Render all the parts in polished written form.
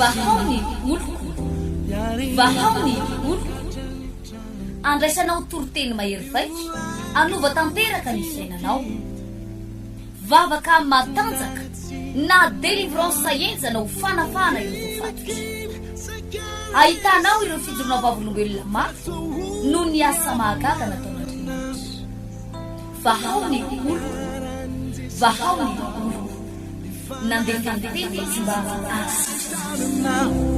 Vahao ny oloko, vahao ny oloko. Andraisanao toriteny mahery vaika, hanova tanteraka ny fiainanao. Vavaka matanjaka na délivrance henjana ho fanafahana ireo voafatotra. Ahitanao ireo fijoroana vavolombelona mafy noho ny asa mahagaga nataon'Andriamanitra. Vahao ny oloko, vahao ny oloko. Nandefa ny teny izy mba hahasitrana azy.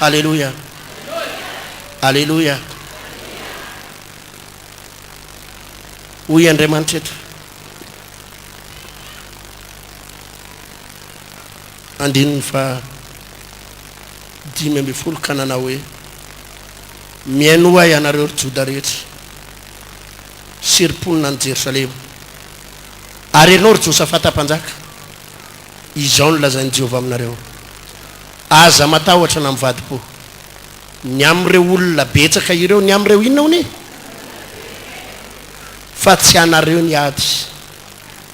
Aleloia. Aleloia. Hoy Andriamanitra eto. Andininy faha 15 ka nanao hoe, Mihainoa ianareo ry Joda rehetra sy ry mponina any Jerosalema, ary ianao ry Josafata mpanjaka, izao no lazain'i Jehovah aminareo, Aza matahotra na mivadi-po. Ny amin'ireo olona betsaka ireo, ny amin'ireo inona hono e? Fa tsy anareo ny ady,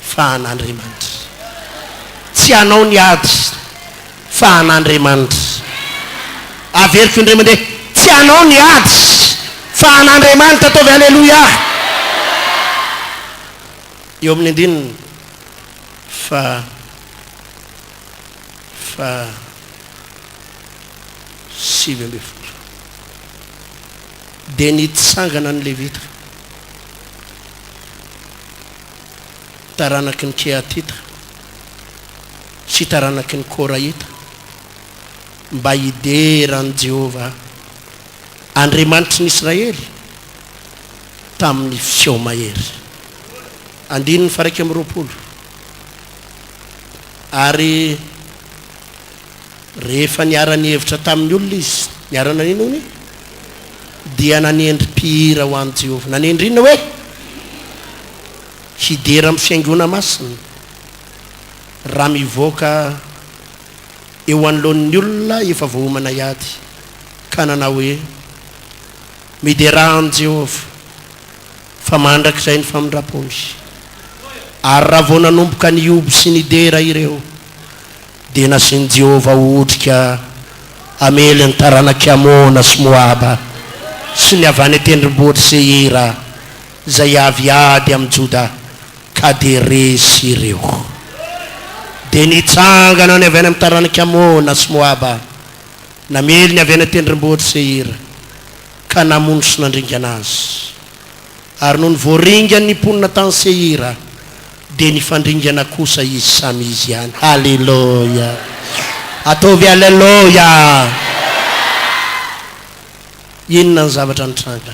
fa an'Andriamanitra. Tsy anao ny ady, fa an'Andriamanitra. Averiko indray mandeha, tsy anao ny ady, fa an'Andriamanitra. Ataovy Aleloia! Eo amin'ny andininy fa fa 19. Dia nitsangana ny Levita, taranaky ny Kehatita sy taranaky ny Korahita, mba hidera an'i Jehovah, Andriamanitry ny Israely, tamin'ny feo mahery. Andininy faha 21. Ary Rehefa niara-nihevitra tamin'ny olona izy, niara-nanino hono? Dia nanendry mpihira ho an'i Jehovah. Nanendry inona hoe? Hidera amin'ny fihaingoana masina, raha mivoaka eo anoloan'ny olona efa voaomana hiady, ka nanao hoe, Miderà an'i Jehovah, fa mandrakizay ny famindram-pony. Ary raha vao nanomboka nihoby sy nidera ireo, Dia nasian'i Jehovah otrika hamely ny taranak'i Amona sy Moaba sy ny avy any an-tendrombohitr'i Seira, izay avy hiady amin'i Joda, ka dia resy ireo. Dia nitsangana ny avy any amin'ny taranak'i Amona sy Moaba, namely ny avy any an-tendrombohitr'i Seira, ka namono sy nandringana azy. Ary nony voaringany ny mponina tany Seira, dia nifandringana kosa izy samy izy ihany. Haleloia! Ataovy haleloia! Inona ny zavatra nitranga?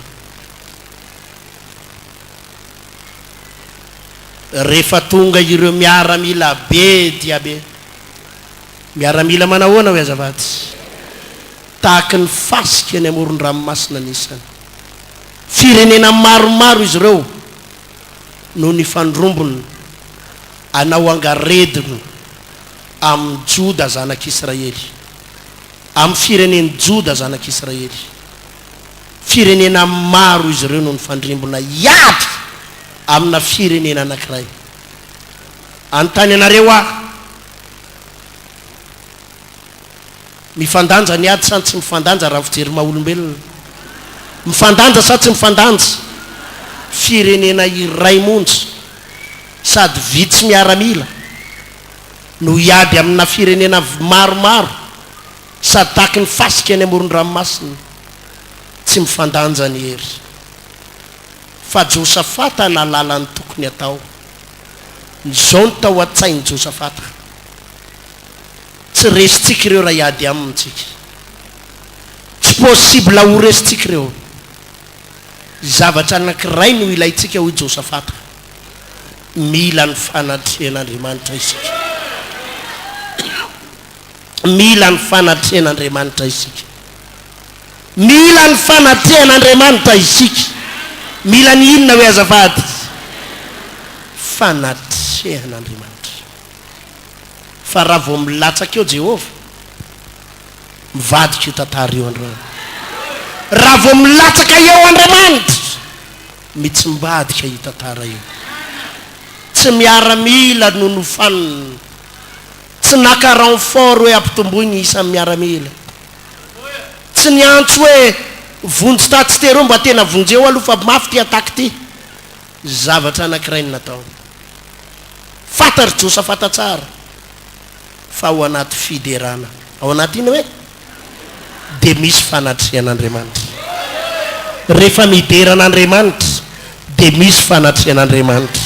Rehefa tonga ireo miaramila be dia be, miaramila manahoana hoy azafady? Tahaky ny fasika eny amoron-dranomasina ny isany. Firenena maromaro izy ireo no nifandrombona hanao angaredona amin'i Joda zanak'Israely, amin'ny firenen'i Joda zanak'Israely. Firenena maro izy ireo no nifandrimbona hiady amina firenena anankiray. Anontany anareo aho. Mifandanja ny ady sa tsy mifandanja raha ny fijery maha olombelona? Mifandanja sa tsy mifandanja? Firenena iray monja sady vitsy miaramila no hiady amina firenena maromaro sady tahaky ny fasika eny amoron-dranomasina. Tsy mifandanja ny hery. Fa Josafata nahalala ny tokony hatao. Izao no tao an-tsain'i Josafata. Tsy resintsika ireo raha hiady aminy tsika. Tsy possible ho resintsika ireo. Zavatra anankiray no ilaintsika hoy Josafata. Mila ny fanatrehan'Andriamanitra isika. Mila ny fanatrehan'Andriamanitra isika. Mila ny fanatrehan'Andriamanitra isika. Mila ny inona hoe azafady? Fanatrehan'Andriamanitra. fanatrehan'Andriamanitra. Fa raha vao milatsaka eo Jehovah, mivadika io tantara io androany. Raha vao milatsaka eo Andriamanitra, mitsimbadika io tantara io. Tsy miaramila no nofanina. Tsy naka renfort hoe ampitomboy ny isan'ny miaramila. Tsy niantso hoe vonjy tatsy teroa mba tena vonjeo aloha fa mafy ty attaque ty. Zavatra anankiray no nataony. Fantatr'i Josafata tsara fa ao anaty fiderana, ao anaty inona hoe? Dia misy fanatrehan'Andriamanitra. Rehefa midera an'Andriamanitra dia misy fanatrehan'Andriamanitra.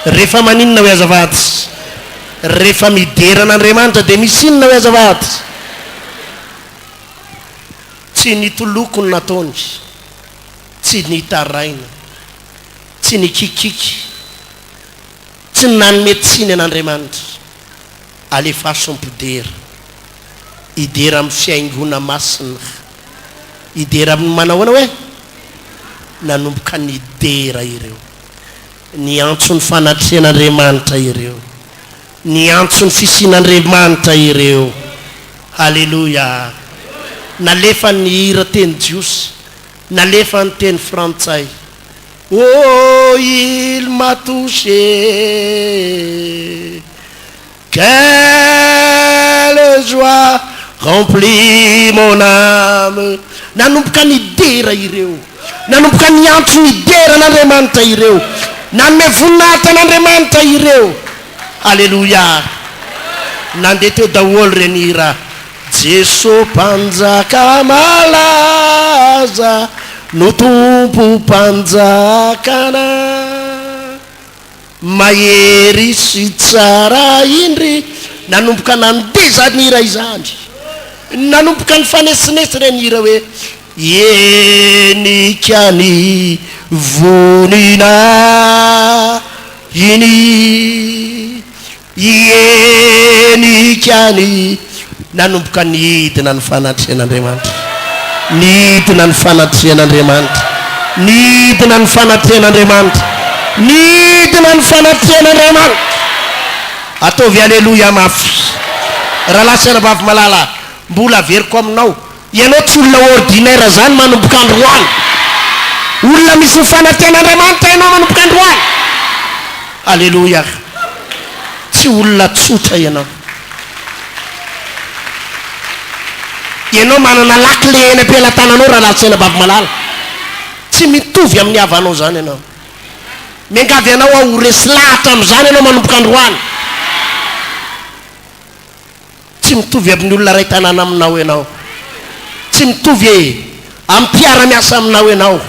Rehefa maninona hoe azafady? Rehefa midera an'Andriamanitra dia misy inona hoe azafady? Tsy nitoloko ny nataony, tsy nitaraina, tsy nikikiky, tsy nanome tsiny an'Andriamanitra. Alefaso mpidera. Hidera amin'ny fihaingoana masina. Hidera amin'ny manahoana hoe? Nanomboka nidera ireo. Niantso ny fanatrehan'Andriamanitra ireo. Niantso ny fisian'Andriamanitra ireo. Haleloia! Nalefa ny hira teny jiosy. Nalefa ny teny frantsay. Oh, il m'a touché. Quelle joie remplit mon âme. Nanomboka nidera ireo. Nanomboka niantso nidera an'Andriamanitra ireo. Nanome voninahitra an'Andriamanitra ireo. Aleloia. Nandeha teo daholo ireny hira. Jeso Mpanjaka malaza no Tompo Mpanjakana. Mahery sy tsara indry. Nanomboka nandeha izany hira izany. Nanomboka nifanesinesy ireny hira hoe Henika ny voninahiny. Henika ny. Nanomboka nidina ny fanatrehan'Andriamanitra. Nidina ny fanatrehan'Andriamanitra. Nidina ny fanatrehan'Andriamanitra. Nidina ny fanatrehan'Andriamanitra. Ataovy Aleloia mafy. Rahalahy sy anabavy malala, mbola averiko aminao, ianao tsy olona ordinaire izany manomboka androany. Olona misy ny fanatrehan'Andriamanitra ianao manomboka androany. Aleloia. Tsy olona tsotra ianao. Ianao manana lakile eny am-pelatananao rahalahy sy anabavy malala. Tsy mitovy amin'ny havanao izany ianao. Miangavy anao aho ho resy lahatra amin'izany ianao manomboka androany. Tsy mitovy amin'ny olona iray tanàna aminao ianao. Tsy mitovy e! Amin'ny mpiara-miasa aminao ianao.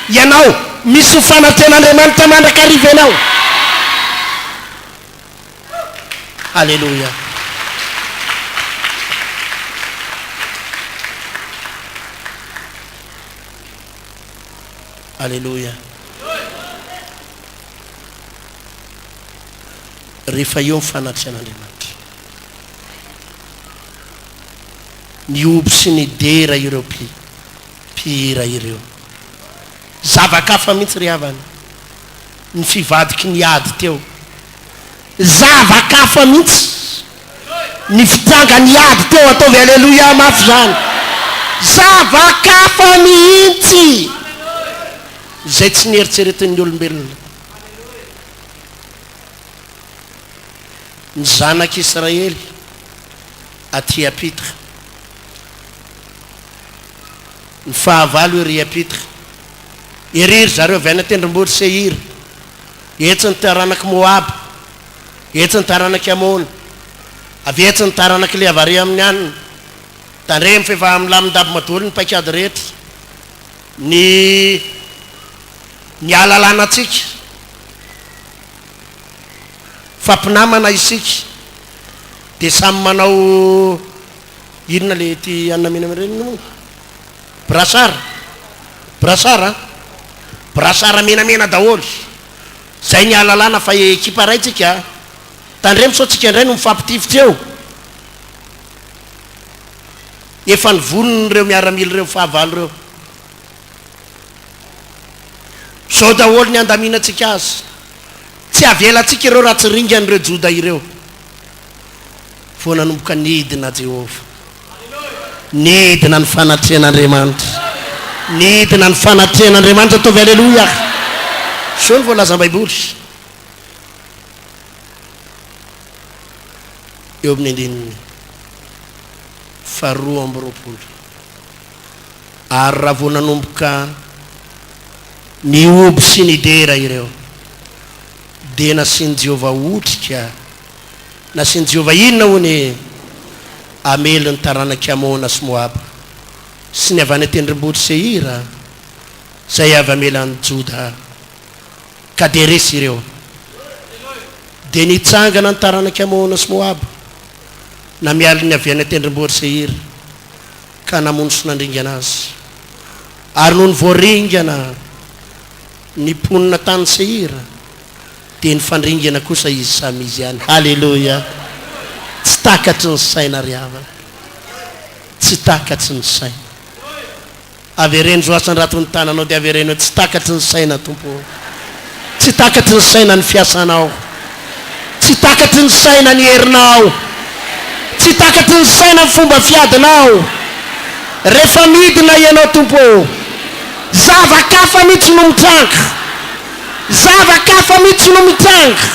Ianao, misy ny fanatrehan'Andriamanitra mandrakariva ianao. Aleloia. Aleloia. Rehefa eo ny fanatrehan'Andriamanitra. Nihoby sy nidera ireo mpihira ireo. Zava-kafa mihitsy ry havana. Ny fivadiky ny ady teo. Zava-kafa mihitsy ny fitrangan'ny ady teo, ataovy aleloia mafy izany. Zava-kafa mihitsy izay tsy nieritreretin'ny olombelona. Ny zanak'Israely aty ampita, ny fahavalo ery ampita, ery ry zareo avy any an-tendrombohitry Seira. Etsy ny taranak'i Moaba, etsy ny taranak'i Amona, avy etsy ny taranak'i Lehavare amin'ny anona. Tandremo fa efa milamindabima daholo ny paikady rehetra, ny ny ahalalana antsika fa mpinamana isika dia samy manao inona le ity anona menamena ireny moa? Brassard, brassard an! Brassard menamena daholo. Zay ny ahalalana fa ekipa ray tsika a! Tandremo sao tsika indray no mifampitifitra eo. Efa nivonona ireo miaramila ireo fahavalo ireo. Zao daholo ny andaminantsika azy. Tsy avelantsika ireo raha tsy ringan'ireo Joda ireo. Vao nanomboka nidina Jehovah. Nidina ny fanatrehan'Andriamanitra. Nidina ny fanatrehan'Andriamanitra. Ataovy aleloia. Izao no voalazan'ny Baiboly. Eo amin'ny andininy faharoa amby 20. Ary raha vao nanomboka nihoby sy nidera ireo, dia nasian'i Jehovah otrika, nasian'i Jehovah inona hono e? Hamely ny taranak'i Amona sy Moaba, sy ny avy any an-tendrombohitr'i Seira, izay avy hamela an'i Joda. Ka dia resy ireo. Dia nitsangana ny taranak'i Amona sy Moaba, namialy ny avy any an-tendrombohitr'i Seira. ka namono sy nandringana azy. Ary nony voaringana ny mponina tany Seira, dia nifandringana kosa izy samy izy ihany. Haleloia! Tsy takatry ny saina ry havana. Tsy takatry ny saina. Avereno zo asandrato ny tananao dia avereno hoe tsy takatry ny saina Tompo ô. Tsy takatry ny saina ny fiasanao. Tsy takatry ny saina ny herinao. Tsy takatry ny saina ny fomba fiadinao. Rehefa midina ianao Tompo ô, zava-kafa mihitsy no mitranga. Zava-kafa mihitsy no mitranga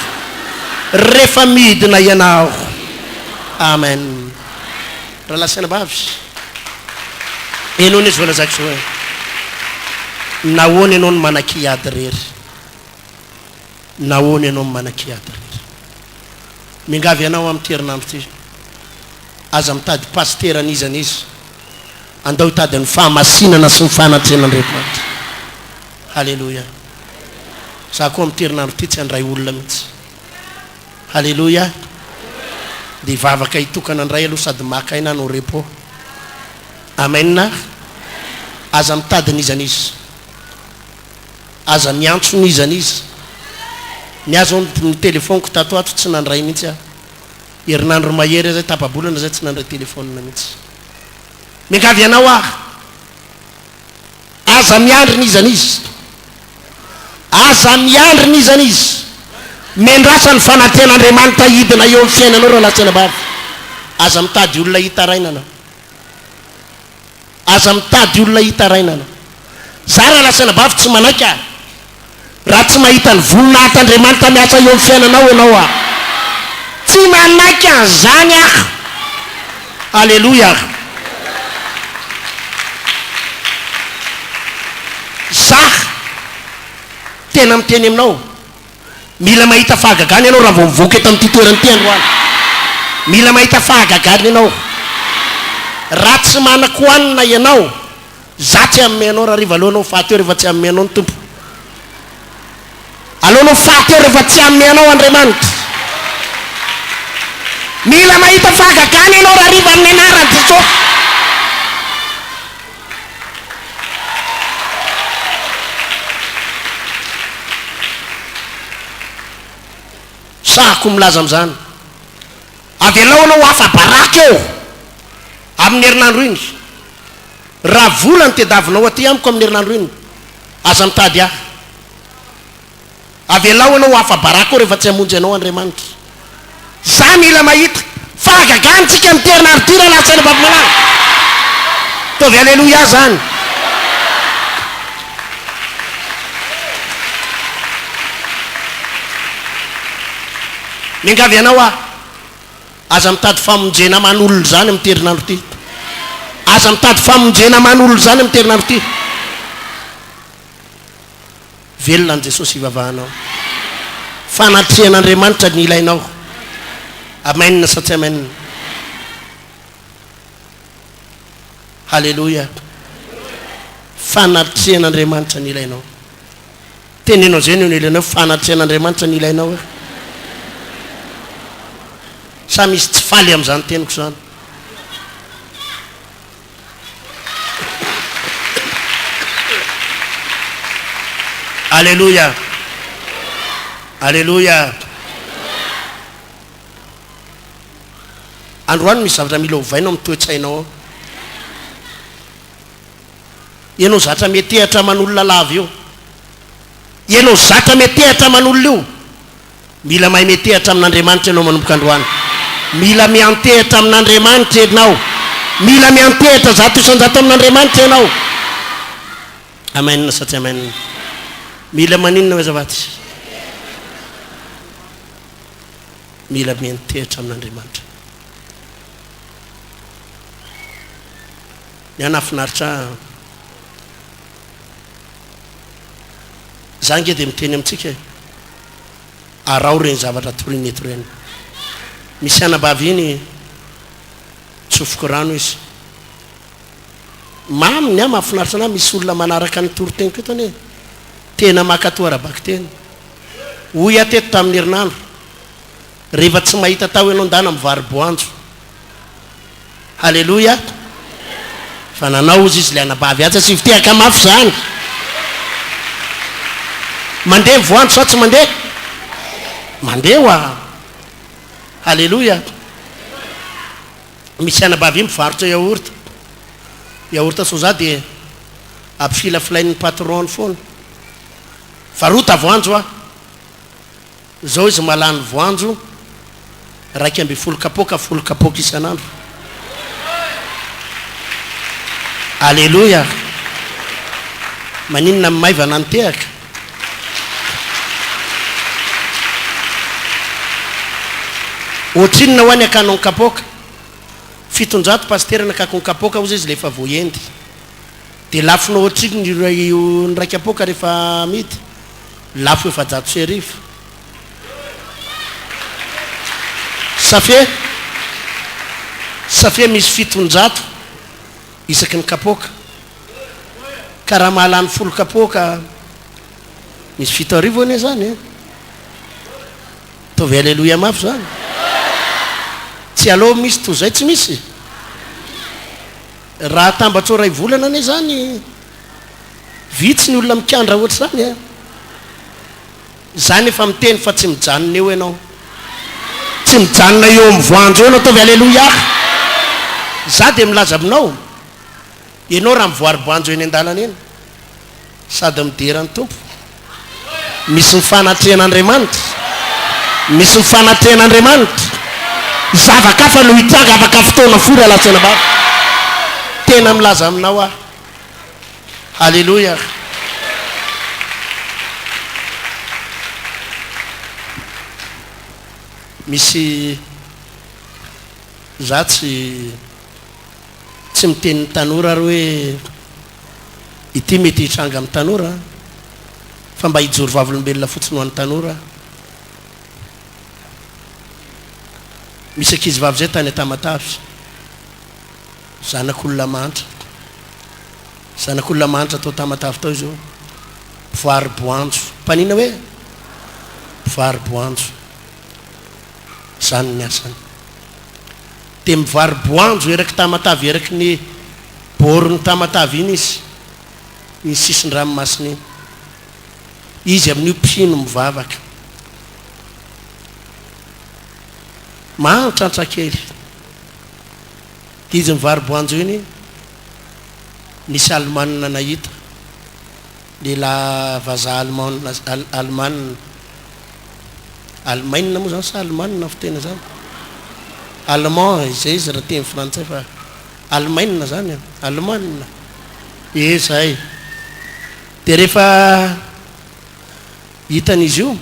rehefa midina ianao. Amen. Rahalahy sy anabavy, henoy ny voalazako izao hoe, Nahoana ianao no manan-kiady irery? Nahoana ianao no manan-kiady irery? Miangavy anao amin'ity herinandro ity, aza mitady pasitera n'iza n'iza, andao hitady ny fahamasinana sy ny fanatrehan'Andriamanitra. Haleloia. Za koa amin'ity herinandro ity tsy handray olona mihitsy. Haleloia! Dia hivavaka hitokana indray aloha sady maka aina hanao repos. Amen! Aza mitady n'iza n'iza. Aza miantso n'iza n'iza. Ny ahy zao ny telephone-ko tato ato tsy nandray mihitsy aho. Herinandro mahery aho zay, tapa-bolana zay tsy nandray telephone mihitsy. Miangavy anao aho. Aza miandry n'iza n'iza. Aza miandry n'iza n'iza. Miandrasa ny fananten'Andriamanitra hidina eo amin'ny fiainanao rahalahy sy anabavy. Aza mitady olona hitarainana. Aza mitady olona hitarainana. Za rahalahy sy anabavy tsy manaiky aho raha tsy mahita ny voninahitr'Andriamanitra miasa eo amin'ny fiainanao ianao aho. Tsy manaiky an'izany aho. Aleloia. Zah tena miteny aminao, mila mahita fahagagana ianao raha vao mivoaka eto amin'ity toerana ity androany. Mila mahita fahagagana ianao. Raha tsy manan-kohanina ianao, zah tsy hanome anao rahariva, aleo anao faty eo rehefa tsy hanome anao ny Tompo. Aleo anao faty eo rehefa tsy hanome anao Andriamanitra. Mila mahita fahagagana ianao rahariva amin'ny anaran'i Jesosy. Sahako milaza amin'izany. Avelao ianao ho afa-baraka eo amin'ny herinandro iny. Raha vola no tediavinao aty amiko amin'ny herinandro iny, aza mitady ahy. Avelao ianao ho afa-baraka eo rehefa tsy hamonjy anao Andriamanitra. Za mila mahita fahagagana tsika amin'ity herinandro ity rahalahy sy anabavy malala. Ataovy aleloia zany. Miangavy anao aho, aza mitady famonjena aman'olona izany amin'ity herinandro ity. Aza mitady famonjena aman'olona izany amin'ity herinandro ity. Velona an'i Jesosy hivavahanao. Fanatrehan'Andriamanitra ny ilainao. Amen sa tsy amen? Haleloia. Fanatrehan'Andriamanitra ny ilainao. Teneno an'izay ny eo ilainao, fanatrehan'Andriamanitra ny ilainao. Sa misy tsy faly amin'izany teniko izany? Aleloia! Aleloia! Androany misy zavatra mila ovaina ao amin'ny toe-tsainao ao. Ianao zatra metehatra aman'olona lava io. Ianao zatra metehatra aman'olona io. Mila mahay miantehatra amin'Andriamanitra ianao manomboka androany. Mila miantehatra amin'Andriamanitra ianao. Mila miantehatra 100% amin'Andriamanitra ianao. Amen sa tsy amen? Mila maninona hoe azafady? Mila miantehatra amin'Andriamanitra. Ny ahy nahafinaritra ahy. Za ange dia miteny amintsika e. Araho ireny zavatra torina eto ireny. Misy anabavy iny tsofiko rano izy. Mamy ny ahy mahafinaritra anah misy olona manaraka ny toriteniko eto anie. Tena mankatoa ara-bakiteny. Hoy aho teto tamin'ny herinandro, rehefa tsy mahita tao ianao ndana mivaro-boanjo. Haleloia! Fa nanao ozy izy ilay anabavy atsy asio fitehaka mafy zany. Mandeha ny voanjo sa tsy mandeha? Mandeha hoa. Haleloia! Misy anabavy mivarotra yaourt. Yaourt soja dia ampifilafilain'ny patron-ny foana. Varota voanjo aho. Zao izy mahalany voanjo 11 kapoaka folo kapoaka isan'andro. Aleloia! Maninona ny maivana ny tehaka? Ohatrinona hoa ny akanao ny kapoaka? 700 pasitera nakako ny kapoaka hozy izy le efa voaendy. Dia lafonao ohatrinona io ny iray kapoaka rehefa amidy? Lafo 1400. Safe, safe misy 700 isaky ny kapoaka. Ka raha mahalany folo kapoaka misy 7000 anie zany e. Ataovy aleloia mafy zany. Tsy aleo misy toy izay tsy misy. Raha atambatrao iray volana anie zany. Vitsy ny olona mikandra ohatr'izany a! Zany efa miteny fa tsy mijanona eo ianao. Tsy mijanona eo amin'ny voanjo eo ianao, ataovy aleloia! Za dia milaza aminao, ianao raha mivoari-boanjo eny an-dalana eny, sady midera ny Tompo, misy ny fanatrehan'Andriamanitra, misy ny fanatrehan'Andriamanitra, zava-kafa no hitranga afaka fotoana fohy rahalahy sy anabavy. Tena milaza aminao aho. Aleloia. Misy za tsy tsy miteny ny tanora ary hoe ity mety hitranga amin'ny tanora fa mba hijoro vavolombelona fotsiny ho an'ny tanora. Misy ankizy vavy zay tany Tamatave. Zanak'olona mahantra. Zanak'olona mahantra tao Tamatave tao izy io. Mpivaro-boanjo. Mpanina hoe? Mpivaro-boanjo. Izany ny asany. Dia mivaro-boanjo eraky Tamatave eraky ny boron'i Tamatave iny izy. Iny sisin-dranomasina iny. Izy amin'io mpino mivavaka. Mahantrantra kely. Izy mivaro-boanjo iny, nisy Alemanina nahita, lehilahy vazaha Allemand, Alemanina, Alemaina moa zany sa Alemanina fiteny zany? Allemand izay izy raha teny frantsay fa Alemaina zany e, Alemanina, ie zay. Dia rehefa hitan'izy io,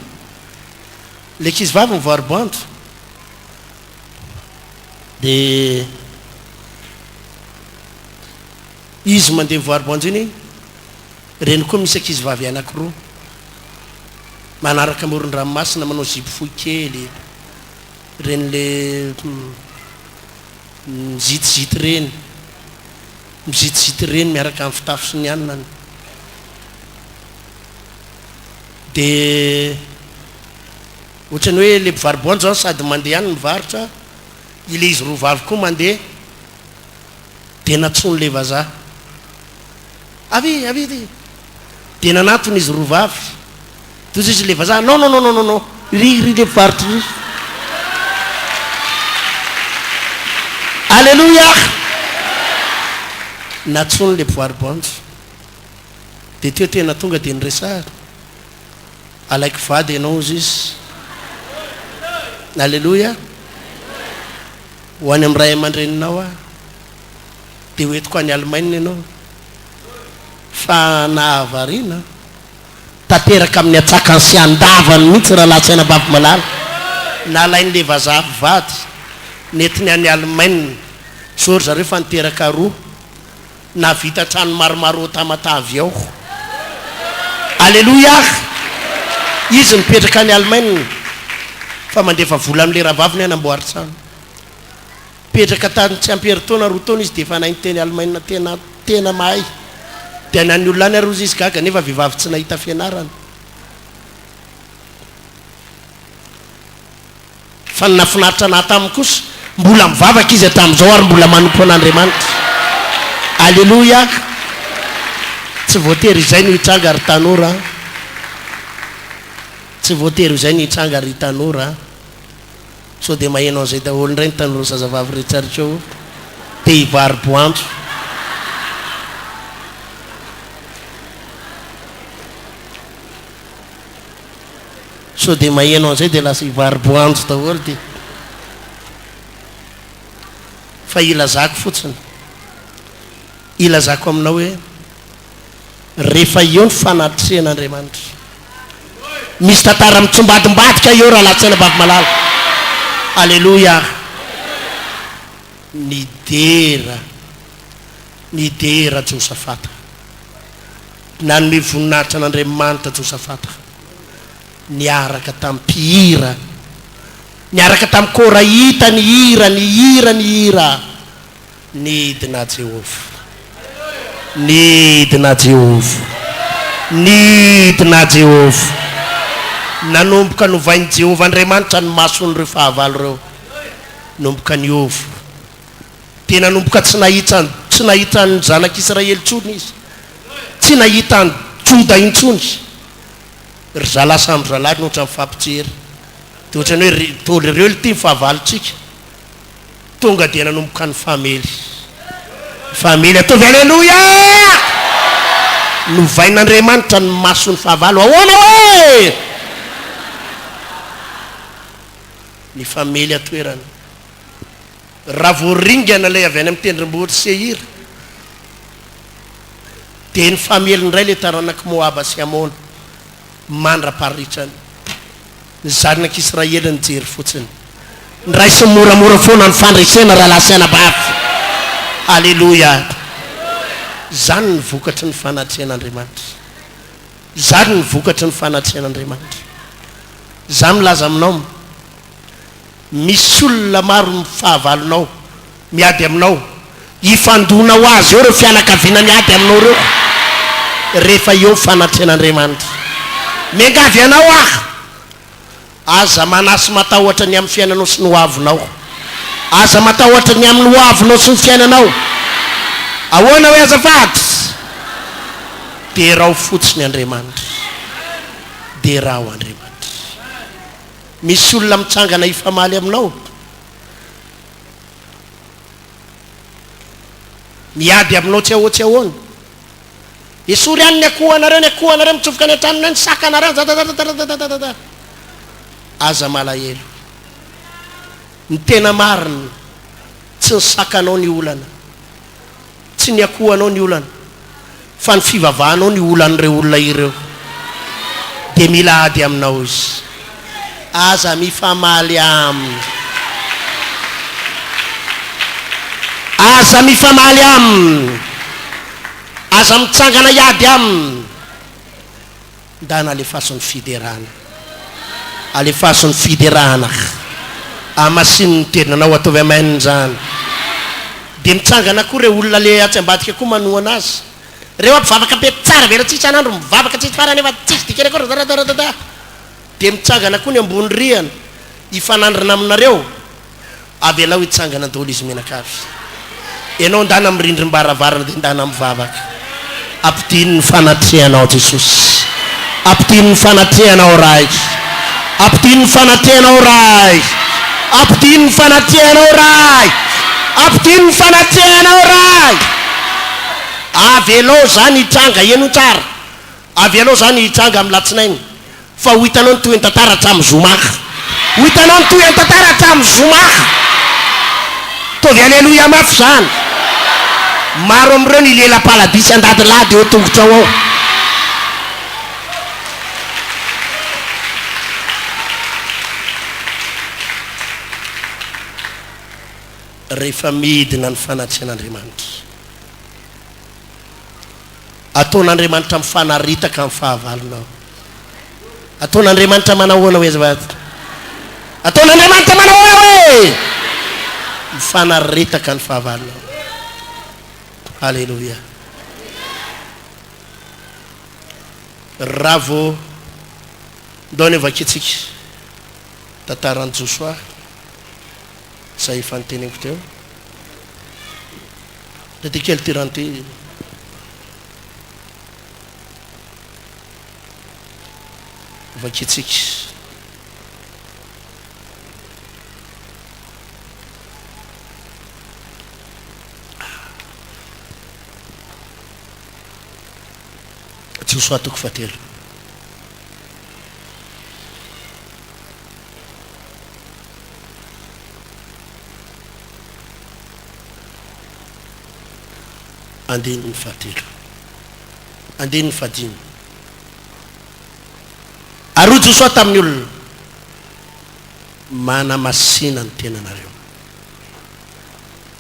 ilay ankizivavy mivaro-boanjo, Dia izy mandeha mivoariboanjo iny, reny koa misy ankizy vavy anankiroa manaraka amoron-dranomasina manao zipo fohy kely, ireny le mizitizity ireny, mizitizity ireny miaraka amin'ny fitafy sy ny anona. Dia Ohatran'ny hoe le mpivaro-boanjo zany sady mandeha any mivarotra, ilay izy roa vavy koa mandeha, dia nantsoin'ilay vazaha. Avia, avia ity. Dia nanatona izy roa vavy. Dia hoy izy ilay vazaha, non, non, non, non, non, non, ry, ry le mpivarotra ry. Alléluia! Nantsoiny ilay mpivaro-boanjo. Dia teo tena tonga dia niresahana. Alaiko vady ianao ozy izy. Aleloia! Ho any amin'ny ray aman-dreninao aho, dia ho entiko any Alemaina ianao. Fa nahavariana, tanteraka amin'ny antsakany sy andavany mihitsy rahalahy sy anabavy malala. Nalain'ilay vazaha mpivady, nentiny any Alemaina. Zao ry zareo fa niteraka roa. Nahavita trano maromaro ao Tamatave ao. Aleloia! Izy mipetraka any Allemagne fa mandefa vola amin'ilay rahavaviny hanamboary trano. Mipetraka tany tsy ampy herintaona, roa taona izy dia efa nahay niteny Allemagne tena tena mahay. Dia na ny olona any ary hozy izy gaga nefa vehivavy tsy nahita fianarana. Fa ny nahafinaritra anah taminy kosa, mbola mivavaka izy hatramin'izao ary mbola manompo an'Andriamanitra. Aleloia! Tsy voatery izay no hitranga ry tanora a! Tsy voatery ho izay no hitranga ry tanora a! Sao dia maheno an'izay daholo indray ny tanora zazavavy rehetra eo te hivaro-boanjo. Sao dia maheno an'izay dia lasa hivaro-boanjo daholo dia. Fa ilazako fotsiny, ilazako aminao hoe rehefa eo ny fanatrehan'Andriamanitra, misy tantara mitsombadimbadika eo rahalahy sy anabavy malala. Aleloia. Nidera, nidera Josafata. Nanome voninahitra an'Andriamanitra Josafata niaraka tamin'ny mpihira, niaraka tamin'ny Korahita nihira, nihira, nihira, Nidina Jehovah, nidina Jehovah, nidina Jehovah. Nanomboka novain'i Jehovah Andriamanitra ny mason'ireo fahavalo ireo. Nanomboka niova. Dia nanomboka tsy nahita tsy nahita ny zanak'Israely intsony izy. Tsy nahita an'i Joda intsony. Ry zalahy samy zalahy no ohatran'ny mifampijery. Dia ohatran'ny hoe ry dôly ireo ity ny fahavalontsika. Tonga dia nanomboka nifamely. Nifamely ataovy Aleloia! Novain'Andriamanitra ny mason'ny fahavalo. Ahoana hoe? Nifamely an-toerana. Raha vao ringana ilay avy any amin'ny tendrombohitr'i Seira, dia nifamely indray ilay taranak'i Moaba sy Amona, mandra-paritrany. Ny zanak'Israely nijery fotsiny. Niraisiny moramora foana ny fandresena, rahalahy sy anabavy. Haleloia! Izany ny vokatry ny fanatrehan'Andriamanitra. Izany ny vokatry ny fanatrehan'Andriamanitra. Izaho milaza aminao, Misy olona maro ny fahavalonao miady aminao, hifandona ho azy eo ireo fianakaviana miady aminao ireo rehefa eo fanatrehan'Andriamanitra. Miangavy anao aho, aza manahy sy matahotra ny amin'ny fiainanao sy ny ho avinao. Aza matahotra ny amin'ny ho avinao sy ny fiainanao. Ahoana hoe azafady? Derao fotsiny Andriamanitra. Derao Andriamanitra. Misy olona mitsangana hifamaly aminao? Miady aminao tsy ahoa tsy ahoana? Esory any ny akohonareo, ny akohonareo mitsofoka any an-tranonay, ny sakanareo, dadadadadadadadada. Aza malahelo. Ny tena marina, tsy ny sakanao ny olana. Tsy ny akohanao ny olana fa ny fivavahanao ny olan'ireo olona ireo dia mila ady aminao izy. Aza mifamaly aminy. Aza mifamaly aminy. Aza mitsangana hiady aminy. Ndana alefaso ny fiderana. Alefaso ny fiderana. Amasino ny tenanao ataovy amen zany. Dia mitsangana koa reo olona le atsy ambadika koa manohana azy. Reo mpivavaka be tsara velatsihy isan'andro mivavaka tsisy farany nefa tsisy dikany akory dadadadada. Dia mitsangana koa ny ambony rihana hifanandrina aminareo. Avelao hitsangana daholo izy mianakavy. Ianao ndana amin'ny rindrim-baravarana dia ndana mivavaka. Ampidino ny fanatrehanao Jesosy. Ampidino ny fanatrehanao Ray. Ampidino ny fanatrehanao Ray. Ampidino ny fanatrehanao Ray. Ampidino ny fanatrehanao Ray. Avelao izany hitranga, henoy tsara. Avelao izany hitranga amin'ny latsinainy fa ho hitanao ny tohin'ny tantara hatramin'ny zoma. Ho hitanao ny tohin'ny tantara hatramin'ny zoma. Ataovy aleloia mafy izany. Maro amin'ireo ny lela-paladisy andadilady eo an-tongotrao ao. Rehefa midina ny fanatrehan'Andriamanitra. Ataon'Andriamanitra mifanaritaka amin'ny fahavalonao. Ataon'Andriamanitra manahoana hoe azafady? Ataon'Andriamanitra manahoana hoe? Mifanaritaka ny fahavalonao. Alléluia. Raha vao ndao anie vakintsika tantaran'i Josoa izay efa noteneniko teo. Dia ty kely ty rano ty. Vakintsika. Josoa toko fahatelo. Andininy fahatelo. Andininy fahadimy. Ary hoy Josoa tamin'ny olona, Manamasina ny tenanareo,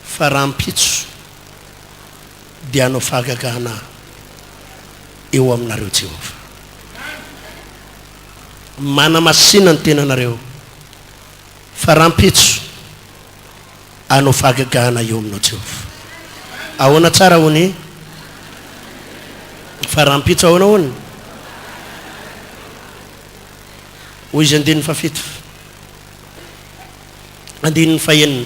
fa rahampitso dia hanao fahagagana eo aminareo Jehovah. Manamasina ny tenanareo, fa rahampitso hanao fahagagana eo aminao Jehovah. Ahoana tsara hono? Fa rahampitso ahoana hono? Hoy izy andininy fahafito. Andininy fahenina.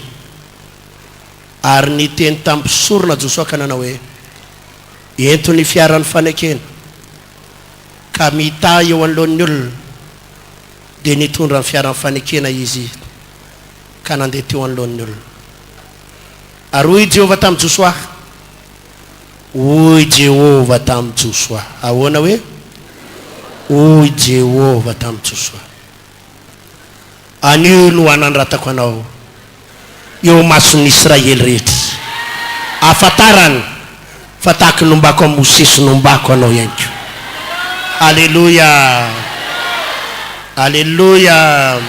Ary niteny tamin'ny mpisorona Josoa ka nanao hoe, Ento ny fiaran'ny fanekena, ka mitaha eo anoloan'ny olona. Dia nitondra ny fiaran'ny fanekena izy ka nandeha teo anoloan'ny olona. Ary hoy i Jehovah tamin'i Josoa, Hoy Jehovah tamin'i Josoa, ahoana hoe? Hoy Jehovah tamin'i Josoa, Anio no hanandratako anao eo imason'ny Israely rehetra, hahafantarany fa tahaka ny nombako an'i Mosesy nombako anao ihany koa. Aleloia! Aleloia!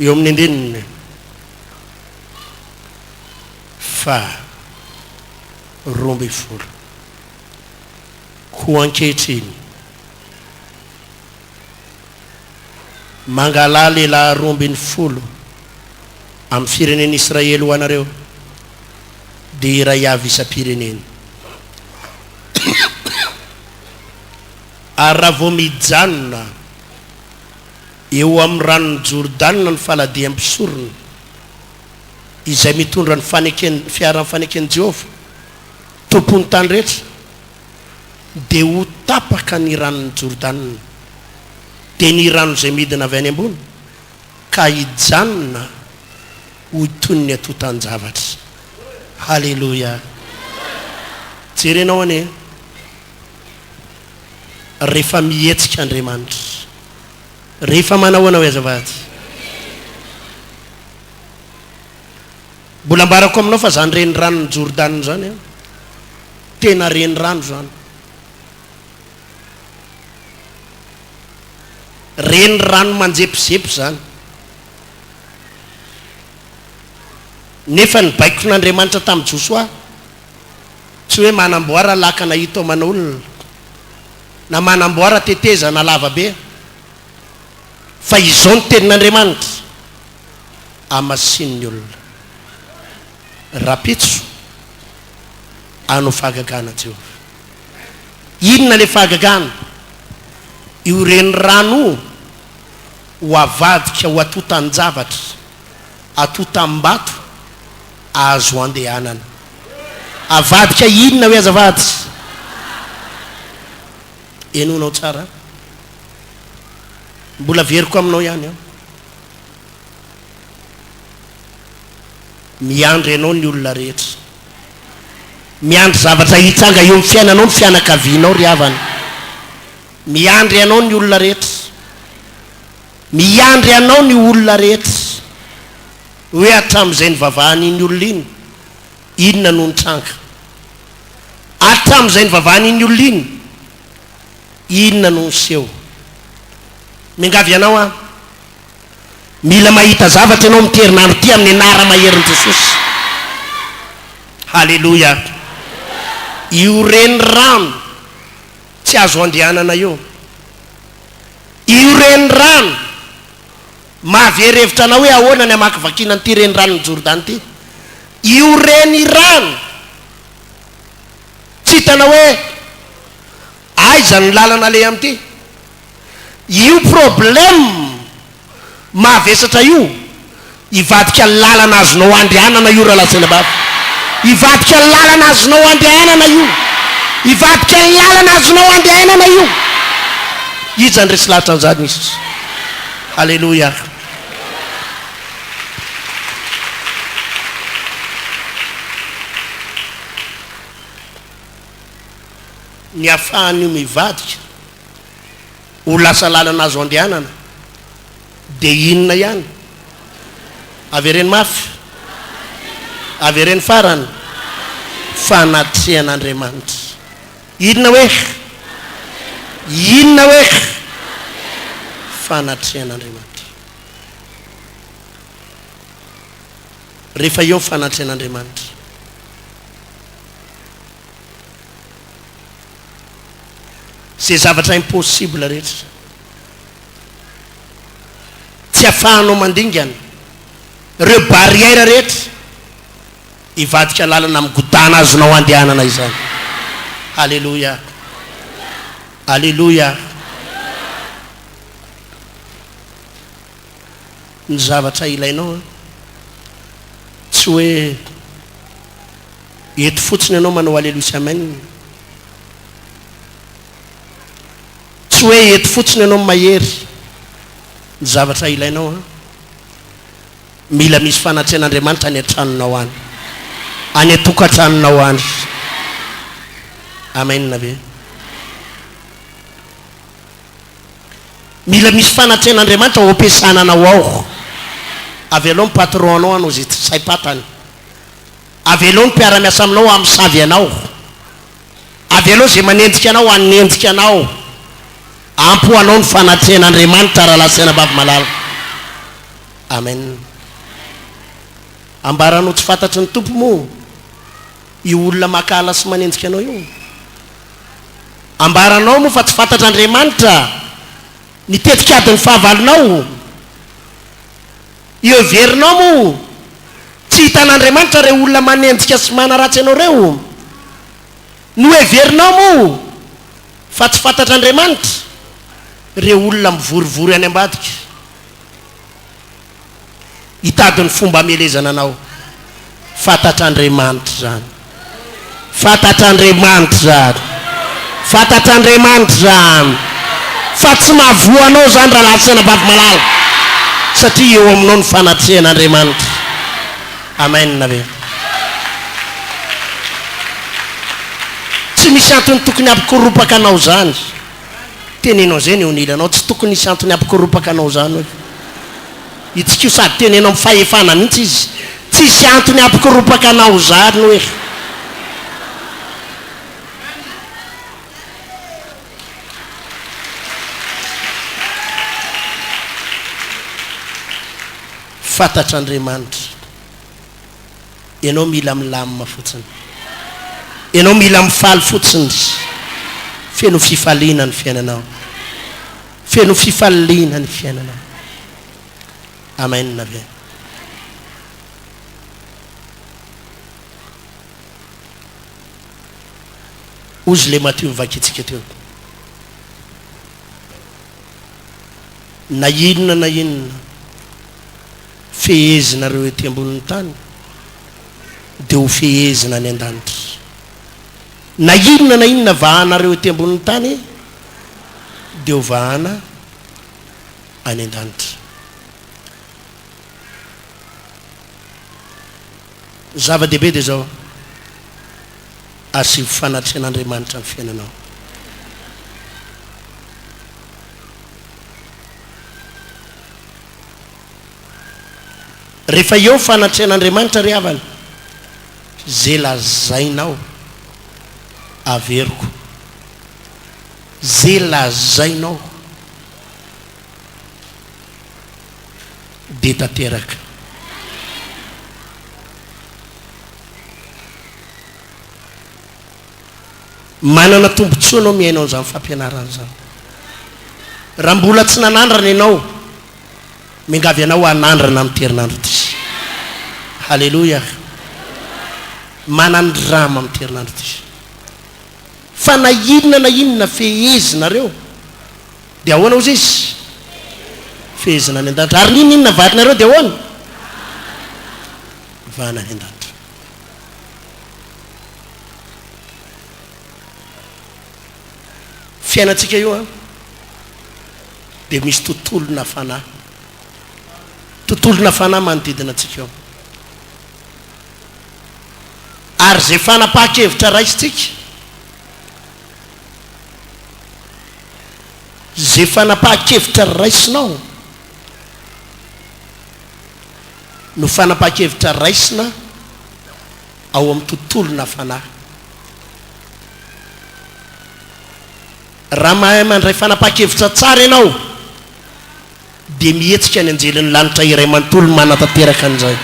Eo amin'ny andininy faha 12. Koa ankehitriny, mangalà lehilahy 12 amin'ny firenen'Israely ho anareo, dia iray avy isam-pirenena. Ary raha vao mijanona eo amin'ny ranon'i Jordana ny faladiam-pisorona, izay mitondra ny faneken, fiaran'ny faneken'i Jehovah, Tompon'ny tany rehetra, dia ho tapaka ny ranon'i Jordana, dia ny rano izay midina avy any ambony, ka hijanona ho toy ny antontan-javatra. Haleloia! Jerenao anie, rehefa mihetsika Andriamanitra. Rehefa manahoana hoe azafady? Mbola ambarako aminao fa zany reniranon'i Jordana zany an, tena renirano zany. Renirano manjepozepy zany. Nefa ny baikon'Andriamanitra tamin'i Josoa, tsy hoe manamboara lakana hitaomana olona, na manamboara tetezana lava be, fa izao ny tenin'Andriamanitra, Hamasino ny olona. Rahampitso, hanao fahagagana Jehovah. Inona ilay fahagagana? Io renirano io ho avadika ho atotan-javatra, atotam-bato azo andehanana. Avadika inona hoe azafady? Henoinao tsara. Mbola averiko aminao ihany aho. Miandry anao ny olona rehetra. Miandry zavatra hitranga eo amin'ny fiainanao ny fianakavianao ry havana. Miandry anao ny olona rehetra. Miandry anao ny olona rehetra. Hoe hatramin'izay nivavahan'iny olona iny, inona no nitranga? Hatramin'izay nivavahan'iny olona iny, inona no niseho? Miangavy anao aho, mila mahita zavatra ianao amin'ity herinandro ity amin'ny anara-maherin'i Jesosy. Haleloia! Io renirano tsy azo andehanana io. Io renirano mahavery hevitra anao hoe ahoana ny hamakivakiana an'ity reniranon'i Jordana ity. Io renirano tsy hitanao hoe aiza ny lalana aleha amin'ity. Io problème mavesatra io hivadika lalana azonao andehanana io rahalahy sy anabavy. Hivadika lalana azonao andehanana io. Hivadika lalana azonao andehanana io. Iza ny resy lahatra an'izany izy? Haleloia. Ny afahan'io mivadika ho lasa lalana azo andehanana dia inona ihany? Avereno mafy. Avereno farany. Fanatrehan'Andriamanitra. Inona hoe? Inona hoe? Fanatrehan'Andriamanitra. Rehefa eo ny fanatrehan'Andriamanitra. Izay zavatra impossible rehetra. Tsy afahanao mandingana. Ireo barrière rehetra. Hivadika lalana migodàna azonao andehanana izany. Aleloia. Aleloia. Ny zavatra ilainao an, tsy hoe eto fotsiny ianao manao aleloia sy amen. Tsy hoe eto fotsiny ianao mahery. Ny zavatra ilainao an, mila misy fanatrehan'Andriamanitra any an-tranonao any. Any an-tokantranonao any. Amen ve? Mila misy fanatrehan'Andriamanitra ao am-piasana anao ao. Avelao ny patron anao hanao izay saim-patany. Avelao ny mpiara-miasa aminao hamosavy anao. Avelao izay manenjika anao hanenjika anao. Ampy ho anao ny fanatrehan'Andriamanitra rahalahy sy anabavy malala. Amen. Ambaranao tsy fantatry ny Tompo moa io olona mankahala sy manenjika anao io? Ambaranao moa fa tsy fantatr'Andriamanitra ny tetik'adin'ny fahavalonao? Heverinao moa tsy hitan'Andriamanitra ireo olona manenjika sy manaratsy anao ireo? Noheverinao moa fa tsy fantatr'Andriamanitra ireo olona mivorivory any ambadika hitady ny fomba hamelezana anao? Fantatr'Andriamanitra izany. Fantatr'Andriamanitra izany. Fantatr'Andriamanitra izany. Fa tsy mahavoa anao izany rahalahy sy anabavy malala, satria eo aminao ny fanatrehan'Andriamanitra. Amen ve? Tsy misy antony tokony hampikoropaka anao izany. Teneno an'izay ny eo anilanao, tsy tokony hisy antony hampikoropaka anao izany hoe. Itsikio sady teneno amin'ny fahefana mihitsy izy. Tsisy antony hampikoropaka anao izany hoe. Fantatr'Andriamanitra. Ianao mila milamina fotsiny. Ianao mila mifaly fotsiny. Feno fifaliana ny fiainanao. Feno fifaliana ny fiainanao. Amen ve? Hozy le Matio novakintsika teo. Na inona na inona fehezinareo ety ambonin'ny tany dia ho fehezina any an-danitra. Na inona na inona vahanareo ety ambonin'ny tany dia ho vahana any an-danitra. Ny zava-dehibe dia izao, asivo fanatrehan'Andriamanitra ny fiainanao. Rehefa eo fanatrehan'Andriamanitra ry havana, ze lazainao averiko. Ze lazainao dia tanteraka. Manana tombontsoa ianao mihaino an'izany fampianarana izany. Raha mbola tsy nanandrana ianao, miangavy anao hanandrana amin'ity herinandro ity. Haleloia. Manandrama amin'ity herinandro ity. Fa na inona na inona fehezinareo, dia ahoana hozy izy? Fehezina any an-danitra. Ary n'inona n'inona valinareo dia ahoana? Vahana any an-danitra. Fiainantsika io an, dia misy tontolona fanahy. Tontolona fanahy manodidina antsika eo. Ary izay fanapahan-kevitra raisintsika, izay fanapahan-kevitra raisinao no fanapahan-kevitra raisina ao amin'ny tontolona fanahy. Raha mahay mandray fanapahan-kevitra tsara ianao, dia mihetsika ny anjelin'ny lanitra iray manontolo manatanteraka an'izay.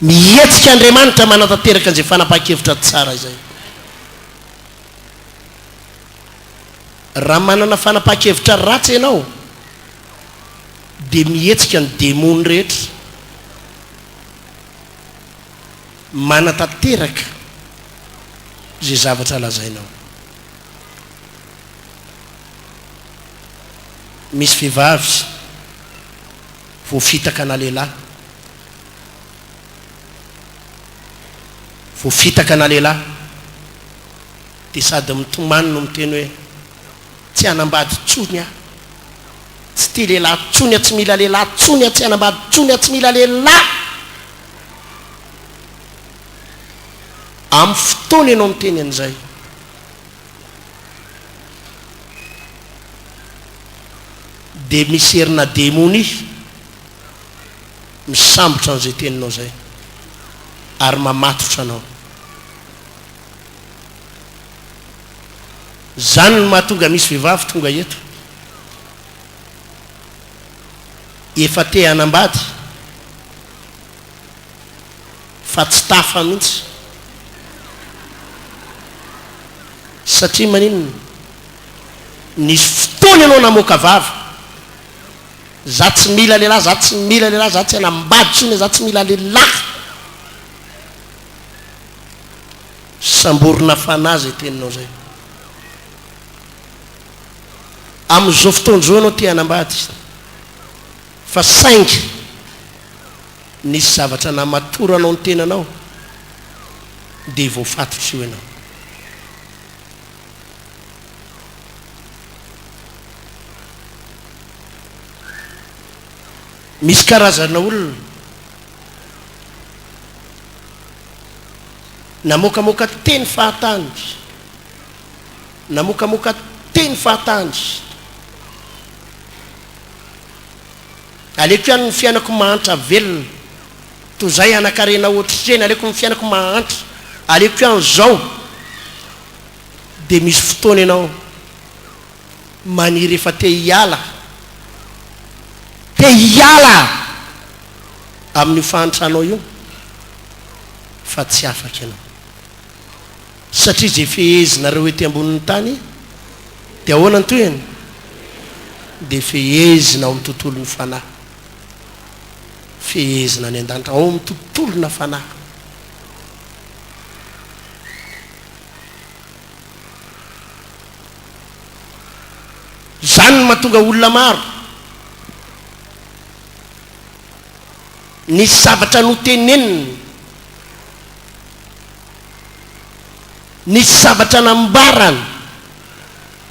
Mihetsika Andriamanitra manatanteraka an'izay fanapahan-kevitra tsara izay. Raha manana fanapahan-kevitra ratsy ianao, dia mihetsika ny demony rehetra manatanteraka izay zavatra lazainao. Misy vehivavy voafitaka na lehilahy, voafitaka na lehilahy, dia sady mitomany no miteny hoe, tsy hanambady intsony aho, tsy tia lehilahy intsony aho, tsy mila lehilahy intsony aho, tsy hanambady intsony aho, tsy mila lehilahy. Amin'ny fotoana ianao miteny an'izay, dia misy herina demonia misambotra an'izay teninao izay ary mamatotra anao. Izany no mahatonga misy vehivavy tonga eto efa te hanambady fa tsy tafa mihitsy satria maninona? Nisy fotoana ianao namoaka vava, za tsy mila lehilahy, za tsy mila lehilahy, za tsy hanambady intsony, za tsy mila lehilahy. Samborina fanahy zay teninao zay. Amin'izao fotoana izao ianao te hanambady fa saingy nisy zavatra namatoranao ny tenanao dia voafatotra io ianao. Misy karazana olona Namokamoka teny fahatany. Namokamoka teny fahatany. Aleoko ihany ny fiainako mahantra velona toy izay hanankarena ohatr'ireny, aleoko ny fiainako mahantra, aleoko ihany izao. Dia misy fotoana ianao maniry efa te hiala, te hiala amin'io fahantranao io. fa tsy afaka ianao. Satria izay fehezinareo ety ambonin'ny tany dia ahoana ny tohiny? Dia fehezina ao amin'ny tontolon'ny fanahy. Fehezina any an-danitra, ao amin'ny tontolona fanahy. Izany no mahatonga olona maro Nisy zavatra noteneniny. Nisy zavatra nambarany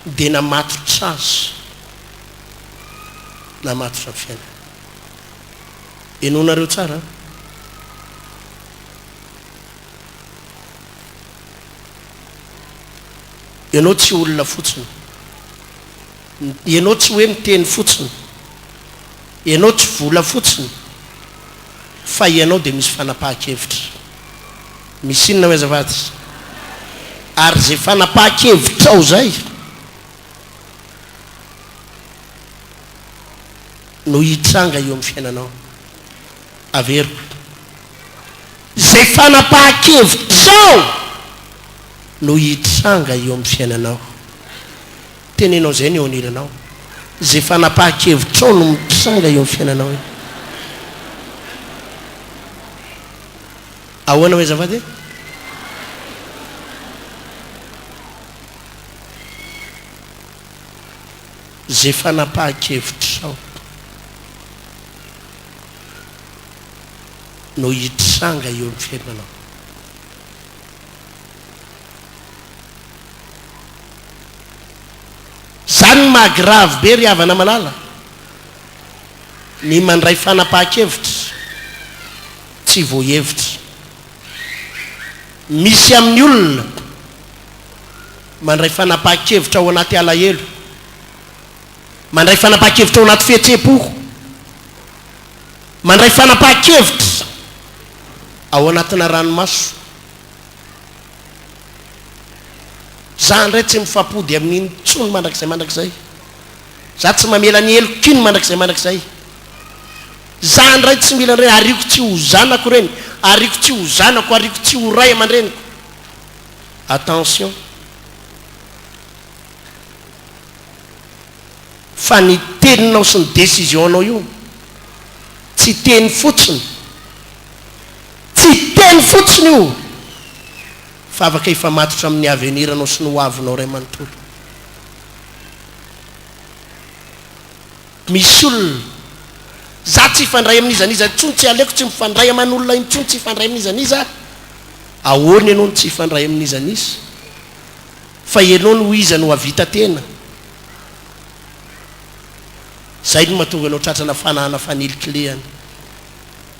dia namatotra azy. Namatotra ny fiainany. Henoinareo tsara an. Ianao tsy olona fotsiny. Ianao tsy hoe miteny fotsiny. Ianao tsy vola fotsiny fa ianao dia misy fanapahan-kevitra. Misy inona hoy azafady? Ary izay fanapahan-kevitrao izay no hitranga eo amin'ny fiainanao. Averiko. Izay fanapahan-kevitrao no hitranga eo amin'ny fiainanao. Teneno an'izay ny eo anilanao. Izay fanapahan-kevitrao no mitranga eo amin'ny fiainanao eo. Ahoana hoe azafady e? Izay fanapahan-kevitrao no hitranga eo amin'ny fiainanao. Zany no maha grave be ry havana malala, ny mandray fanapahan-kevitra tsy voahevitra. Misy amin'ny olona mandray fanapahan-kevitra ao anaty alahelo, mandray fanapahan-kevitra ao anaty fihetseham-po, mandray fanapahan-kevitra ao anatina ranomaso. Za ndray tsy mifampody amin'iny intsony mandrakizay mandrakizay. Za tsy mamela ny heloko iny mandrakizay mandrakizay. Za ndray tsy mila an'ireny, ariako tsy ho zanako ireny, ariako tsy ho zanako, ariako tsy ho ray aman-dreniko. Attention! Fa ny teninao sy ny décision-nao io tsy teny fotsiny. Tsy teny fotsiny io fa afaka hifamatotra amin'ny avenir-nao sy ny hoavinao iray manontolo. Misy olona, za tsy hifandray amin'iza n'iza intsony, tsy aleoko tsy mifandray aman'olona intsony, tsy hifandray amin'iza n'iza aho. Ahoana ianao no tsy hifandray amin'iza n'iza? Fa ianao no iza no hahavita tena? Zay no mahatonga anao tratrana fanahana fanilikilihana.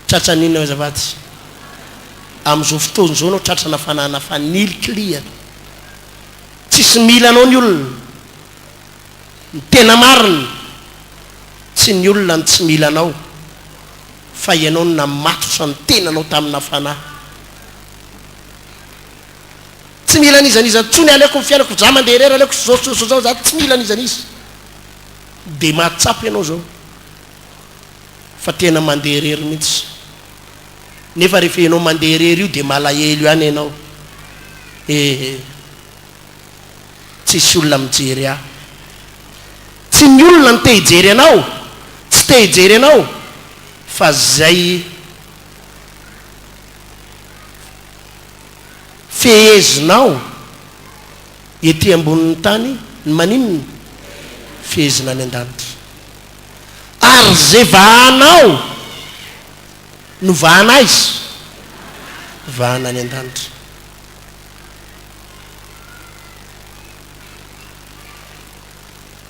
Tratran'ny inona azafady? Amin'izao fotoana izao anao tratrana fanahana fanilikilihana. Tsisy mila anao ny olona. Ny tena marina, tsy ny olona no tsy mila anao, fa ianao no namatotra ny tenanao tamina fanahy. Tsy mila an'iza n'iza intsony, aleoko ny fiainako, za mandeha irery, aleoko zao sy zao sy zao, za tsy mila an'iza n'iza. Dia mahatsapa ianao izao. Fa tena mandeha irery mihitsy. Nefa rehefa ianao mandeha irery io dia malahelo ihany ianao. Eh, tsisy olona mijery ahy. Tsy ny olona no te hijery anao, tsy te hijery anao, fa zay fehezinao ety ambonin'ny tany ny maninona? Fehezina any an-danitra. Ary ze vahanao no vahana aiza? Vahana any an-danitra.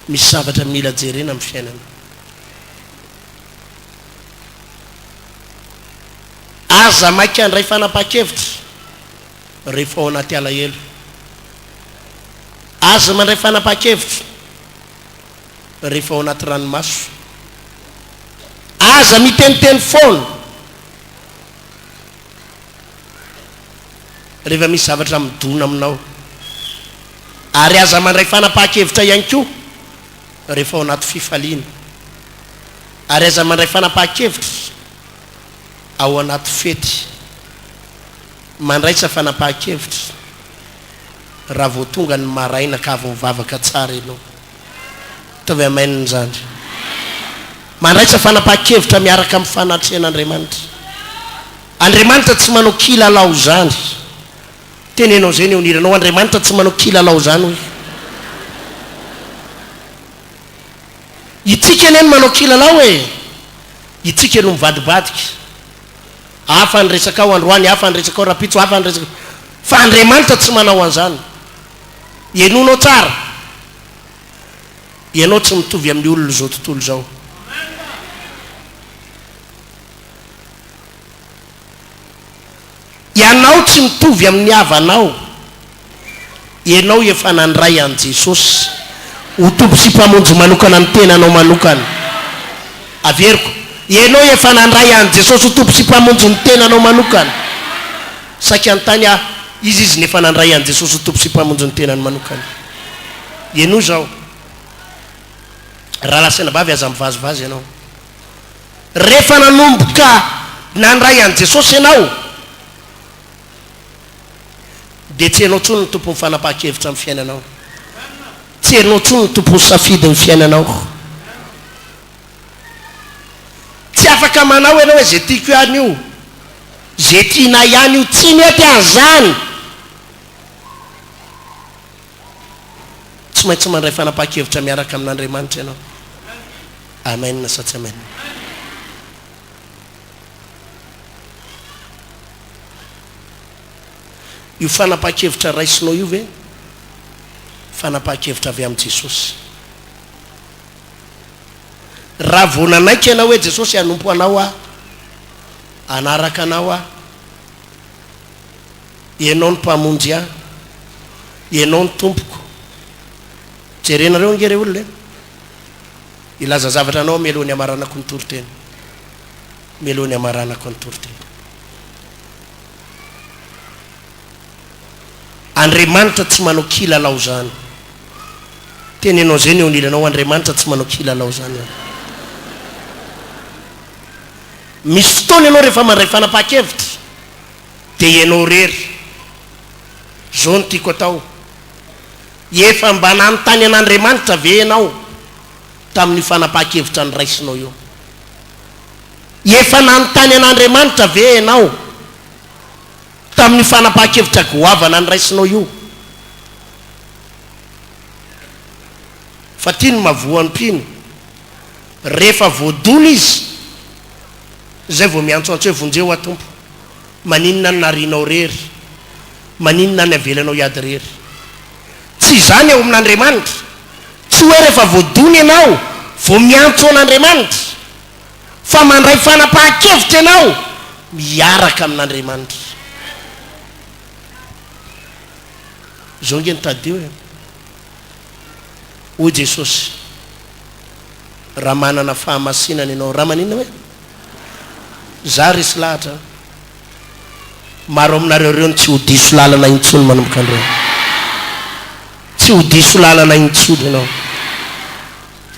Misy zavatra mila jerena amin'ny fiainana. Aza maika handray fanapahan-kevitra rehefa ao anaty alahelo. Aza mandray fanapahan-kevitra. rehefa ao anaty ranomaso. Aza miteniteny foana rehefa misy zavatra midona aminao. Ary aza mandray fanapahan-kevitra ihany koa rehefa ao anaty fifaliana. Ary aza mandray fanapahan-kevitra ao anaty fety. Mandraisa fanapahan-kevitra raha vao tonga ny maraina ka avy mivavaka tsara ianao. Ataovy amen izany. Mandraisa fanapahan-kevitra miaraka amin'ny fanatrehan'Andriamanitra. Andriamanitra tsy manao kilalao izany. Teneno an'izay ny eo anilanao, Andriamanitra tsy manao kilalao izany hoy. Itsika anie no manao kilalao e! Itsika no mivadibadika. Hafa ny resakao androany, hafa ny resakao rahampitso, hafa ny resaka. Fa Andriamanitra tsy manao an'izany. Henoinao tsara. Ianao tsy mitovy amin'ny olona izao tontolo izao. Ianao tsy mitovy amin'ny havanao. Ianao efa nandray an'i Jesosy ho Tompo sy Mpamonjy manokana ny tenanao manokana. Averiko, ianao efa nandray an'i Jesosy ho Tompo sy Mpamonjy ny tenanao manokana. Saika hanontany aho, iza izy no efa nandray an'i Jesosy ho Tompo sy Mpamonjy ny tenany manokana? Henoy izao, rahalahy sy anabavy, aza mivazivazy ianao. Rehefa nanomboka nandray an'i Jesosy ianao, dia tsy ianao intsony no tompon'ny fanapahan-kevitra amin'ny fiainanao. Tsy ianao intsony no tompon'ny safidin'ny fiainanao. Tsy afaka manao ianao hoe izay tiako ihany io, izay tianay ihany io. Tsy mety an'izany! Tsy maintsy mandray fanapahan-kevitra miaraka amin'Andriamanitra ianao. Amen sa tsy amen? Io fanapahan-kevitra raisinao io ve fanapahan-kevitra avy amin'i Jesosy? Raha vao nanaiky ianao hoe Jesosy hanompo anao aho, hanaraka anao aho, Ianao no Mpamonjy ahy, Ianao no Tompoko. Jerenareo ange re olona e! Hilaza zavatra anao aho mialoha ny hamaranako ny toriteny. Mialoha ny hamaranako ny toriteny. Andriamanitra tsy manao kilalao izany. Teneno an'izay ny eo anilanao, Andriamanitra tsy manao kilalao izany an. Misy fotoana ianao rehefa mandray fanapahan-kevitra dia ianao irery. Izao no tiako atao. Efa mba nanontany an'Andriamanitra ve ianao tamin'io fanapahan-kevitra noraisinao io? Efa nanontany an'Andriamanitra ve ianao tamin'io fanapahan-kevitra goavana noraisinao io? Fa ity no mahavoa ny mpino, rehefa voadona izy, izay vao miantsoantso hoe vonjeo aho Tompo, maninona aho narianao irery, maninona aho navelanao hiady irery. Tsy izany ao amin'Andriamanitra, tsy hoe rehefa voadona ianao vao miantso an'Andriamanitra. Fa mandray fanapahan-kevitra ianao miaraka amin'Andriamanitra. Izao ange no tadidio e. Hoy Jesosy, Raha manana fahamasinana ianao, raha maninona hoe? Za resy lahatra an. Maro aminareo ireo no tsy ho diso lalana intsony manomboka androany. Tsy ho diso lalana intsony ianao.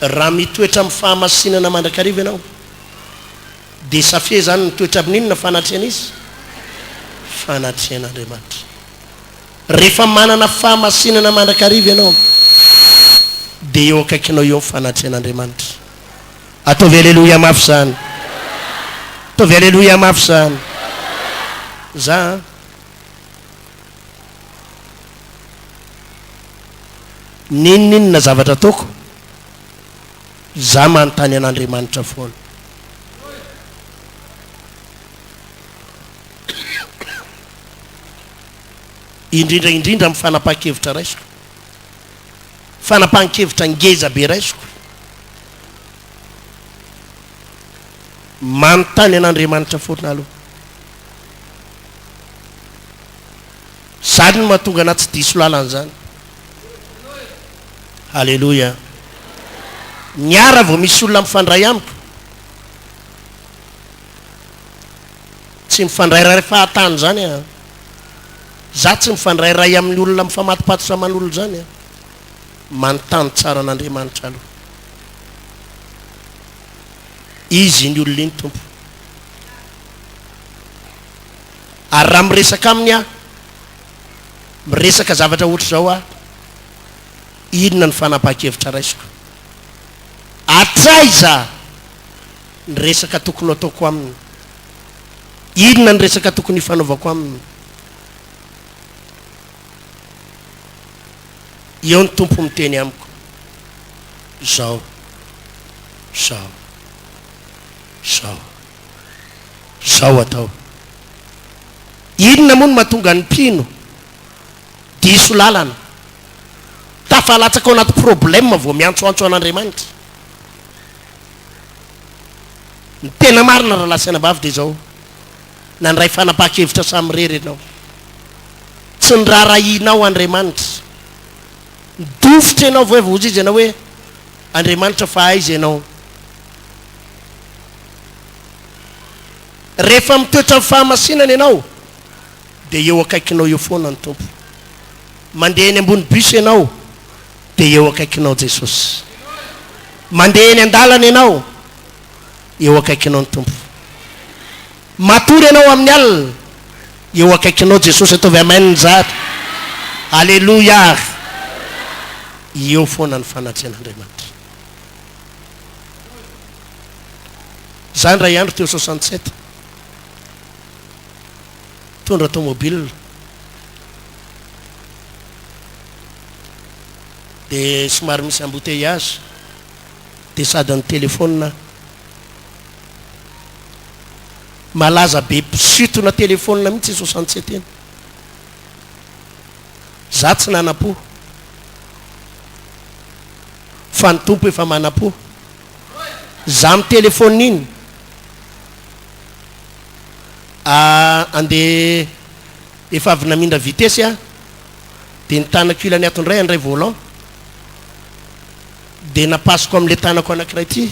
Raha mitoetra amin'ny fahamasinana mandrakariva ianao, dia safia izany mitoetra amin'inona fanatrehan'iza? Fanatrehan'Andriamanitra. Rehefa manana fahamasinana mandrakariva ianao, dia eo akaikinao eo ny fanatrehan'Andriamanitra. Ataovy aleloia mafy izany. Ataovy aleloia mafy izany. Za an. N'inon'inona zavatra ataoko, za manontany an'Andriamanitra foana. Indrindra indrindra amin'ny fanapahan-kevitra raisiko. Fanapahan-kevitra ngeza be raisiko. Manontany an'Andriamanitra foana aloha. Zany no mahatonga anah tsy diso lalana zany. Aleloia. Ny ahy raha vao misy olona mifandray amiko, tsy mifandrairay fahatany zany aho. Za tsy mifandrairay amin'ny olona mifamatopatotra aman'olona zany aho. Manontany tsara an'Andriamanitra aloha. Izy iny olona iny Tompo. Ary raha miresaka aminy aho, miresaka zavatra ohatr'izao aho, inona ny fanapahan-kevitra raisiko? Hatraiza ny resaka tokony ho ataoko aminy? Inona ny resaka tokony hifanaovako aminy? Eo ny Tompo miteny amiko, Izao, izao, izao. Izao atao. Inona moa no mahatonga ny mpino diso lalana, tafalatsaka ao anaty problème vao miantsoantso an'Andriamanitra? Ny tena marina rahalahy sy anabavy dia izao, nandray fanapahan-kevitra samirery ianao. Tsy niraharahianao Andriamanitra. Nidofotra ianao vao hozy izy ianao hoe, Andriamanitra fa aiza ianao? Rehefa mitoetra amin'ny fahamasinana ianao dia eo akaikinao eo foana ny Tompo. Mandeha eny ambony bus ianao dia eo akaikinao Jesosy. Mandeha eny an-dalana ianao, eo akaikinao ny Tompo. Matory ianao amin'ny alina, eo akaikinao Jesosy. Ataovy amen zary. Aleloia. Eo foana ny fanatrehan'Andriamanitra. Za indray andro teo 67. Mitondra tomobile. Dia somary misy embouteillage. Dia sady nitelefaonina aho. Malaza be mpisintona telefaonina mihitsy i 67 iny. Za tsy nanam-po. Fa ny Tompo efa manam-po. Za mitelefaonina iny. Andeha efa avy namindra vitesse aho dia ny tanako ilany ato indray handray volant dia napasiko amin'ilay tanako anankiray ity,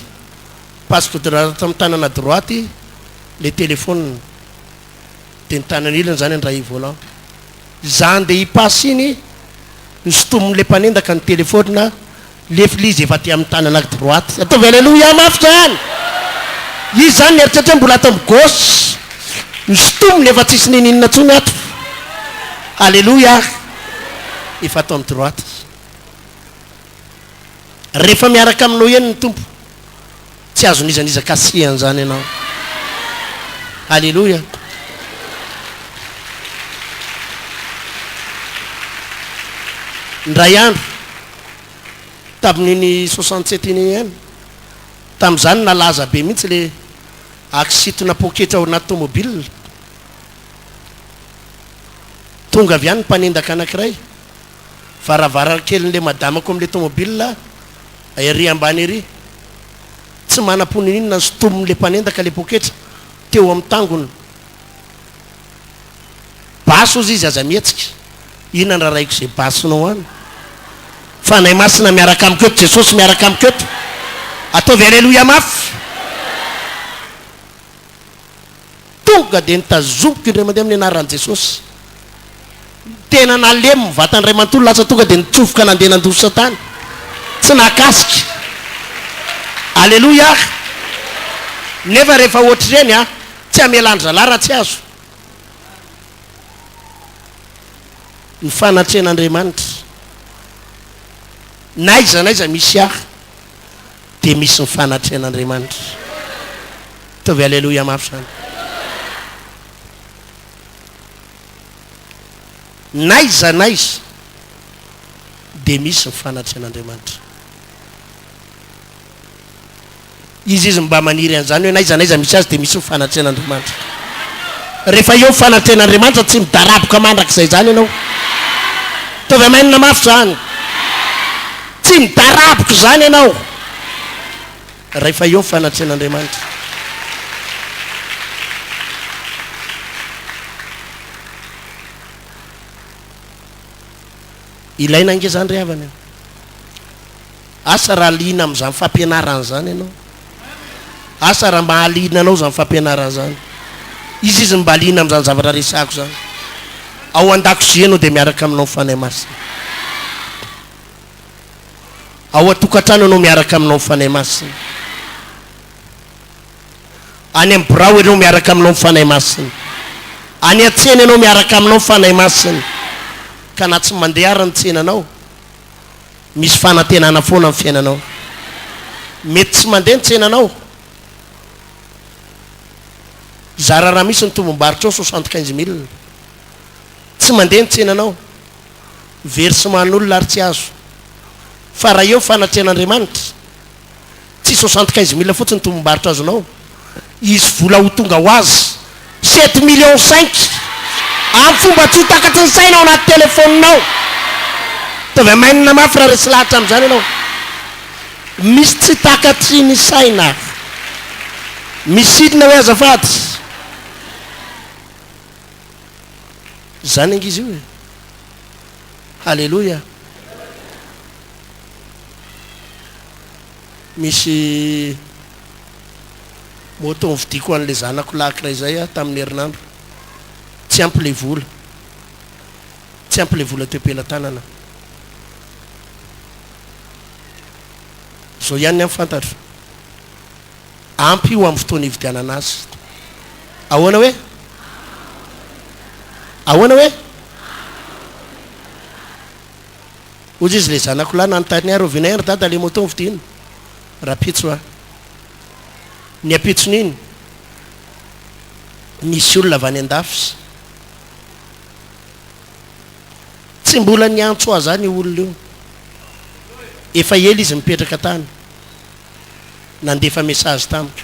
pasiko droite amin'ny tanana droite ilay téléphone dia ny tanana ilany izany handray volant. Za andeha hipasse iny, nosintomin'ilay mpanendaka ny téléphone Lefy le izy efa aty amin'ny tanana droite. Ataovy aleloia mafy zany! Izy zany nieritreritra hoe mbola ato amin'ny gauche. Nosintominy efa tsisy ninininona tsony ato. Aleloia! Efa ato amin'ny droite izy. Rehefa miaraka aminao eny ny Tompo, tsy azon'iza n'iza kasihana zany ianao. Aleloia! Indray andro, Tamin'iny 67 iny ihany. Tamin'izany nalaza be mihitsy le accident poketra ao anaty tomobile. Tonga avy any ny mpanendaka anankiray. Varavarankelin'le madamako amin'le tomobile ery ambany ery. Tsy manam-po ninoninona nosintomin'le mpanendaka le poketra teo amin'ny tangony. Basy ozy izy aza mihetsika. Inona ny rarahiko izay basinao any? Fanahy Masina miaraka amiko eto, Jesosy miaraka amiko eto. Ataovy Aleloia mafy. Tonga dia nitazomiko indray mandeha amin'ny anaran'i Jesosy. Tena nalemy ny vatany iray manontolo, lasa tonga dia nitsofoka nandeha nandositra tany. Tsy nahakasika. Aleloia. Nefa rehefa ohatr'ireny a, tsy hamelan-dry zalahy raha tsy azo. Ny fanatrehan'Andriamanitra. N'aiza n'aiza misy ahy dia misy ny fanatrehan'Andriamanitra. Ataovy aleloia mafy izany. N'aiza n'aiza dia misy ny fanatrehan'Andriamanitra. Izy izy mba maniry an'izany hoe n'aiza n'aiza misy azy dia misy ny fanatrehan'Andriamanitra. Rehefa eo ny fanatrehan'Andriamanitra tsy midaraboka mandrakizay izany ianao. Ataovy amainina mafy izany. Tsy midaraboka izany ianao rehefa eo ny fanatrehan'Andriamanitra. Ilaina ange izany ry havana e. Asa raha liana amin'izany fampianarana izany ianao. Asa raha mba hahaliana anao izany fampianarana izany. Iza izy no mba liana amin'izany zavatra resahako izany? Ao an-dakozia ianao dia miaraka aminao ny Fanahy Masina. Ao an-tokantrano ianao miaraka aminao ny Fanahy Masina. Any amin'ny birao ianao miaraka aminao ny Fanahy Masina. Any an-tsena ianao miaraka aminao ny Fanahy Masina. Ka na tsy mandeha ary ny tsenanao, Misy fanantenana foana amin'ny fiainanao. Mety tsy mandeha ny tsenanao. Zara raha misy ny tombom-barotra ao 75 mille. Tsy mandeha ny tsenanao. Very sy mahan'olona ary tsy azo. Fa raha eo fanatrehan'Andriamanitra, Tsy 75 mille fotsiny tombom-barotra azonao. Hisy vola ho tonga ho azy. 7 millions 5 amin'ny fomba tsy ho takatry ny saina ao anaty telefaoninao. Ataovy amainina mafy raha resy lahatra amin'izany ianao. Misy tsy takatry ny saina. Misy inona hoe azafady? Izany ange izy io e. Haleloia. Misy. Moto novidiako ho an'ilay zanako lahy ankiray izay aho tamin'ny herinandro. Tsy ampy ilay vola. Tsy ampy ilay vola teo am-pelatanana. Izao ihany ny ahy fantatro. Ampy io amin'ny fotoana hividianana azy. Ahoana hoe? Ahoana hoe? Hoy izy ilay zanako lahy nanontany ahy, rahoviana ihany ry dada ilay moto novidiana? Rahampitso aho. Ny ampitson'iny, nisy olona avy any an-dafy. Tsy mbola niantso ahy izany io olona io. Efa ela izy nipetraka tany. Nandefa message tamiko.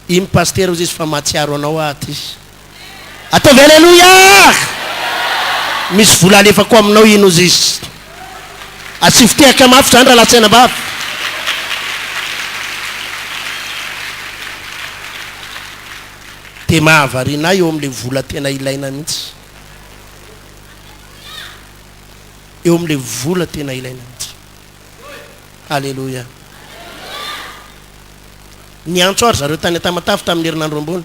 Iny pasitera hozy izy fa mahatsiaro anao aho aty. Ataovy aleloia! Misy vola alefako aminao iny hozy izy. Asivo tehaka mafy izany rahalahy sy anabavy. Dia mahavariana ahy eo amin'ilay vola tena ilaina mihitsy. Eo amin'ilay vola tena ilaina mihitsy. Aleloia. Niantso ahy ry zareo tany Tamatave tamin'ny herinandro ambony.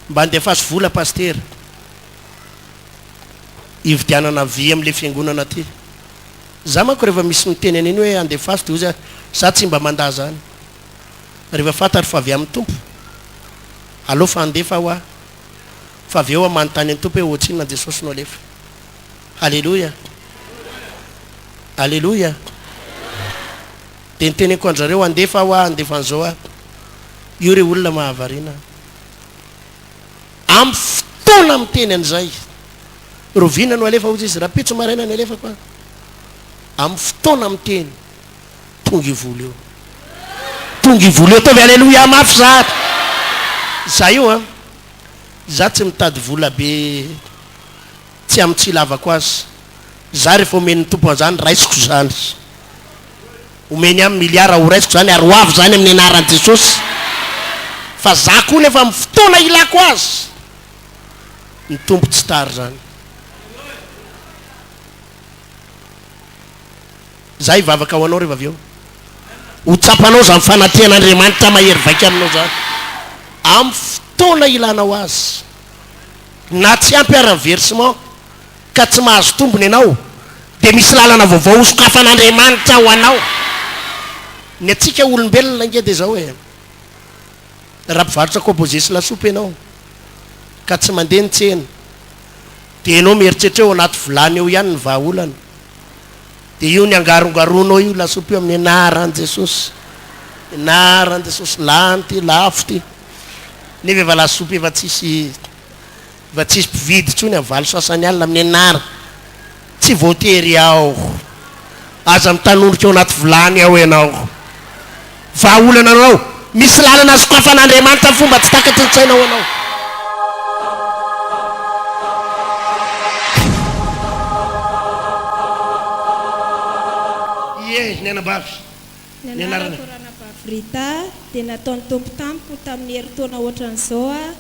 Mba andefaso vola pasitera. Hividianana vy amin'ilay fiangonana aty. Za manko rehefa misy miteny an'iny hoe andefaso dia hozy aho, za tsy mba mandà zany. Rehefa fantatro fa avy amin'ny Tompo, aleo fa handefa aho aho. Fa avy eo aho manontany an'ny Tompo hoe ohatrinona Jesosy no alefa. Aleloia! Aleloia! Dia niteneniko an-dRareo, handefa aho aho, handefa an'izao aho. Io re olona mahavariana. Amin'ny fotoana miteny an'izay. Roviana no alefa hozy izy, rahampitso maraina ny alefako an. Amin'ny fotoana miteny, tonga io vola io. Tonga io vola io, ataovy aleloia mafy za. Za io an, za tsy mitady vola be. Tsy amin'ny tsy ilavako azy. Za rehefa omen'ny Tompo an'izany raisiko izany. Omeny ahy milliard ho raisiko izany ary ho avy izany amin'ny anaran'i Jesosy. Fa za koa nefa amin'ny fotoana ilako azy, ny Tompo tsy tara izany. Za hivavaka ho anao rehefa avy eo. Ho tsapanao izany fanatrehan'Andriamanitra mahery vaika aminao izany. Amin'ny fotoana ilanao azy. Na tsy ampy ara ny versement ka tsy mahazo tombony ianao dia misy lalana vaovao hosokafan'Andriamanitra ho anao. Ny antsika olombelona ange dia izao e, raha mpivarotra composé sy lasopy ianao ka tsy mandeha ny tsena dia ianao mieritreritra hoe ao anaty vilany ao ihany ny vahaolana dia io ny angarongaronao io lasopy io amin'ny anaran'i Jesosy, anaran'i Jesosy lany ity, lafo ity. Nefa efa lasopy efa tsisy efa tsisy mpividy intsony amin'ny valo sasany alina amin'ny anara. Tsy voatery ao. Aza mitanondrika ao anaty vilany ao ianao. Vahaolana anao. Misy lalana sokafan'Andriamanitra amin'ny fomba tsy takatry ny sainao anao. Ie, ny anabavy. Ny anarako Ranabavy Rita dia nataon'ny Tompo tamiko tamin'ny herintaona ohatran'izao aho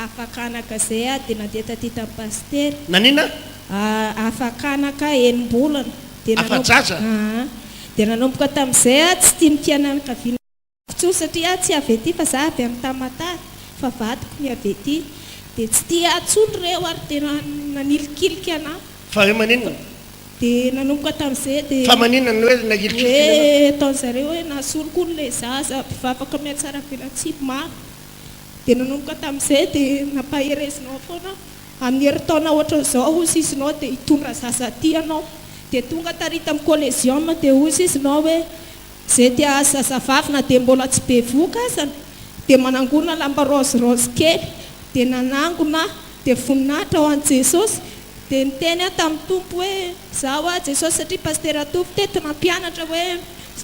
afaka anaka izay aho dia nandeha taty tamin'ny pasitera. Naninona? Afaka anaka enim-bolana. Dia Afa-jaza? Aa. Dia nanomboka tamin'izay aho tsy tia ny fianakaviana intsony satria aho tsy avy aty fa za avy any Tamatave fa vadiko ny avy aty. Dia tsy tia ahy intsony ireo ary tena nanilikilika anah. Fa hoe maninona? Dia nanomboka tamin'izay dia. Fa maninona no hoe nahilikilika ny anao? Hoe ataon'zareo hoe nasoriko hono ilay zaza mpivavaka mihatsara velatsihy maro. Dia nanomboka tamin'izay dia nampaherezinao foana aho. Amin'ny herintaona ohatran'izao hozy izinao dia hitondra zaza aty ianao. Dia tonga tary tamin'ny Colesium dia hozy izinao hoe izay te hahazo zazavavy na dia mbola tsy bevohoka azany dia manangona lamba rose rose kely. Dia nanangona aho. Dia voninahitra ho an'i Jesosy. Dia niteny aho tamin'ny Tompo hoe, Izaho aho Jesosy satria Pasitera Tovo teto nampianatra hoe,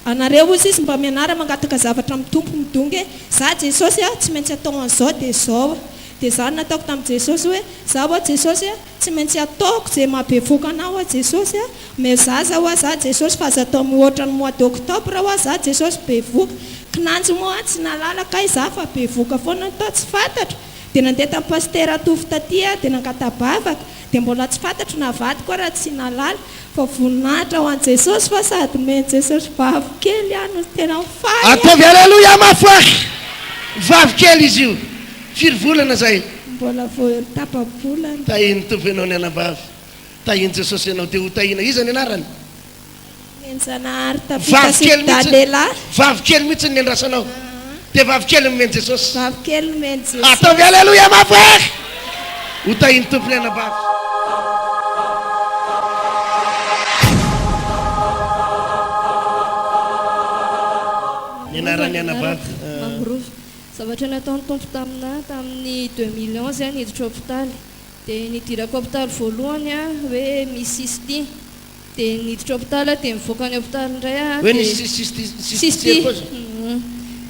anareo hozy izy mba mianara mangataka zavatra amin'ny Tompo midongy e, izaho Jesosy a, tsy maintsy atao an'izao dia izao. Dia izany nataoko tamin'i Jesosy hoe, izaho aho Jesosy a, tsy maintsy ataoko izay mahabevoka anah hoa Jesosy a, omeo zaza hoa za Jesosy fa aza atao mihoatra ny mois d'octobre hoa za Jesosy bevoka. Kinanjo moa tsy nahalala kay za fa bevoka foana ny tao tsy fantatro. Dia nandeha tamin'i Pasitera Tovo taty aho dia nangata-bavaka. Dia mbola tsy fantatro na vadiko ara tsy nahalala fa voninahitra ho an'i Jesosy fa sady nomen'i Jesosy vavy kely aho no tena faly aho. Ataovy aleloia mafy ary! Vavy kely izy io. Firy volana zay? Mbola vao tapa-bolana. Tahin'ny Tompo ianao ny anabavy. Tahin'i Jesosy ianao dia ho tahiana. Iza ny anarany? Nomenjanahary Tafita Vavy sy kely mihitsy, Dalelah. vavy kely mihitsy ny niandrasanao. Dia vavy kely nomen'i Jesosy. Vavy kely nomen'i Jesosy. Ataovy aleloia mafy eh! Ho tahin'ny Tompo ny anabavy. Ny anaran'ny anabavy. Mamorova. Zavatra nataon'ny Tompo taminà tamin'ny 2011 aho niditra hopitaly. Dia nidirako hopitaly voalohany aho hoe misy cystie. Dia niditra hopitaly aho dia nivoaka ny hopitaly indray aho Hoe dia nisy cystie cystie cysticercose?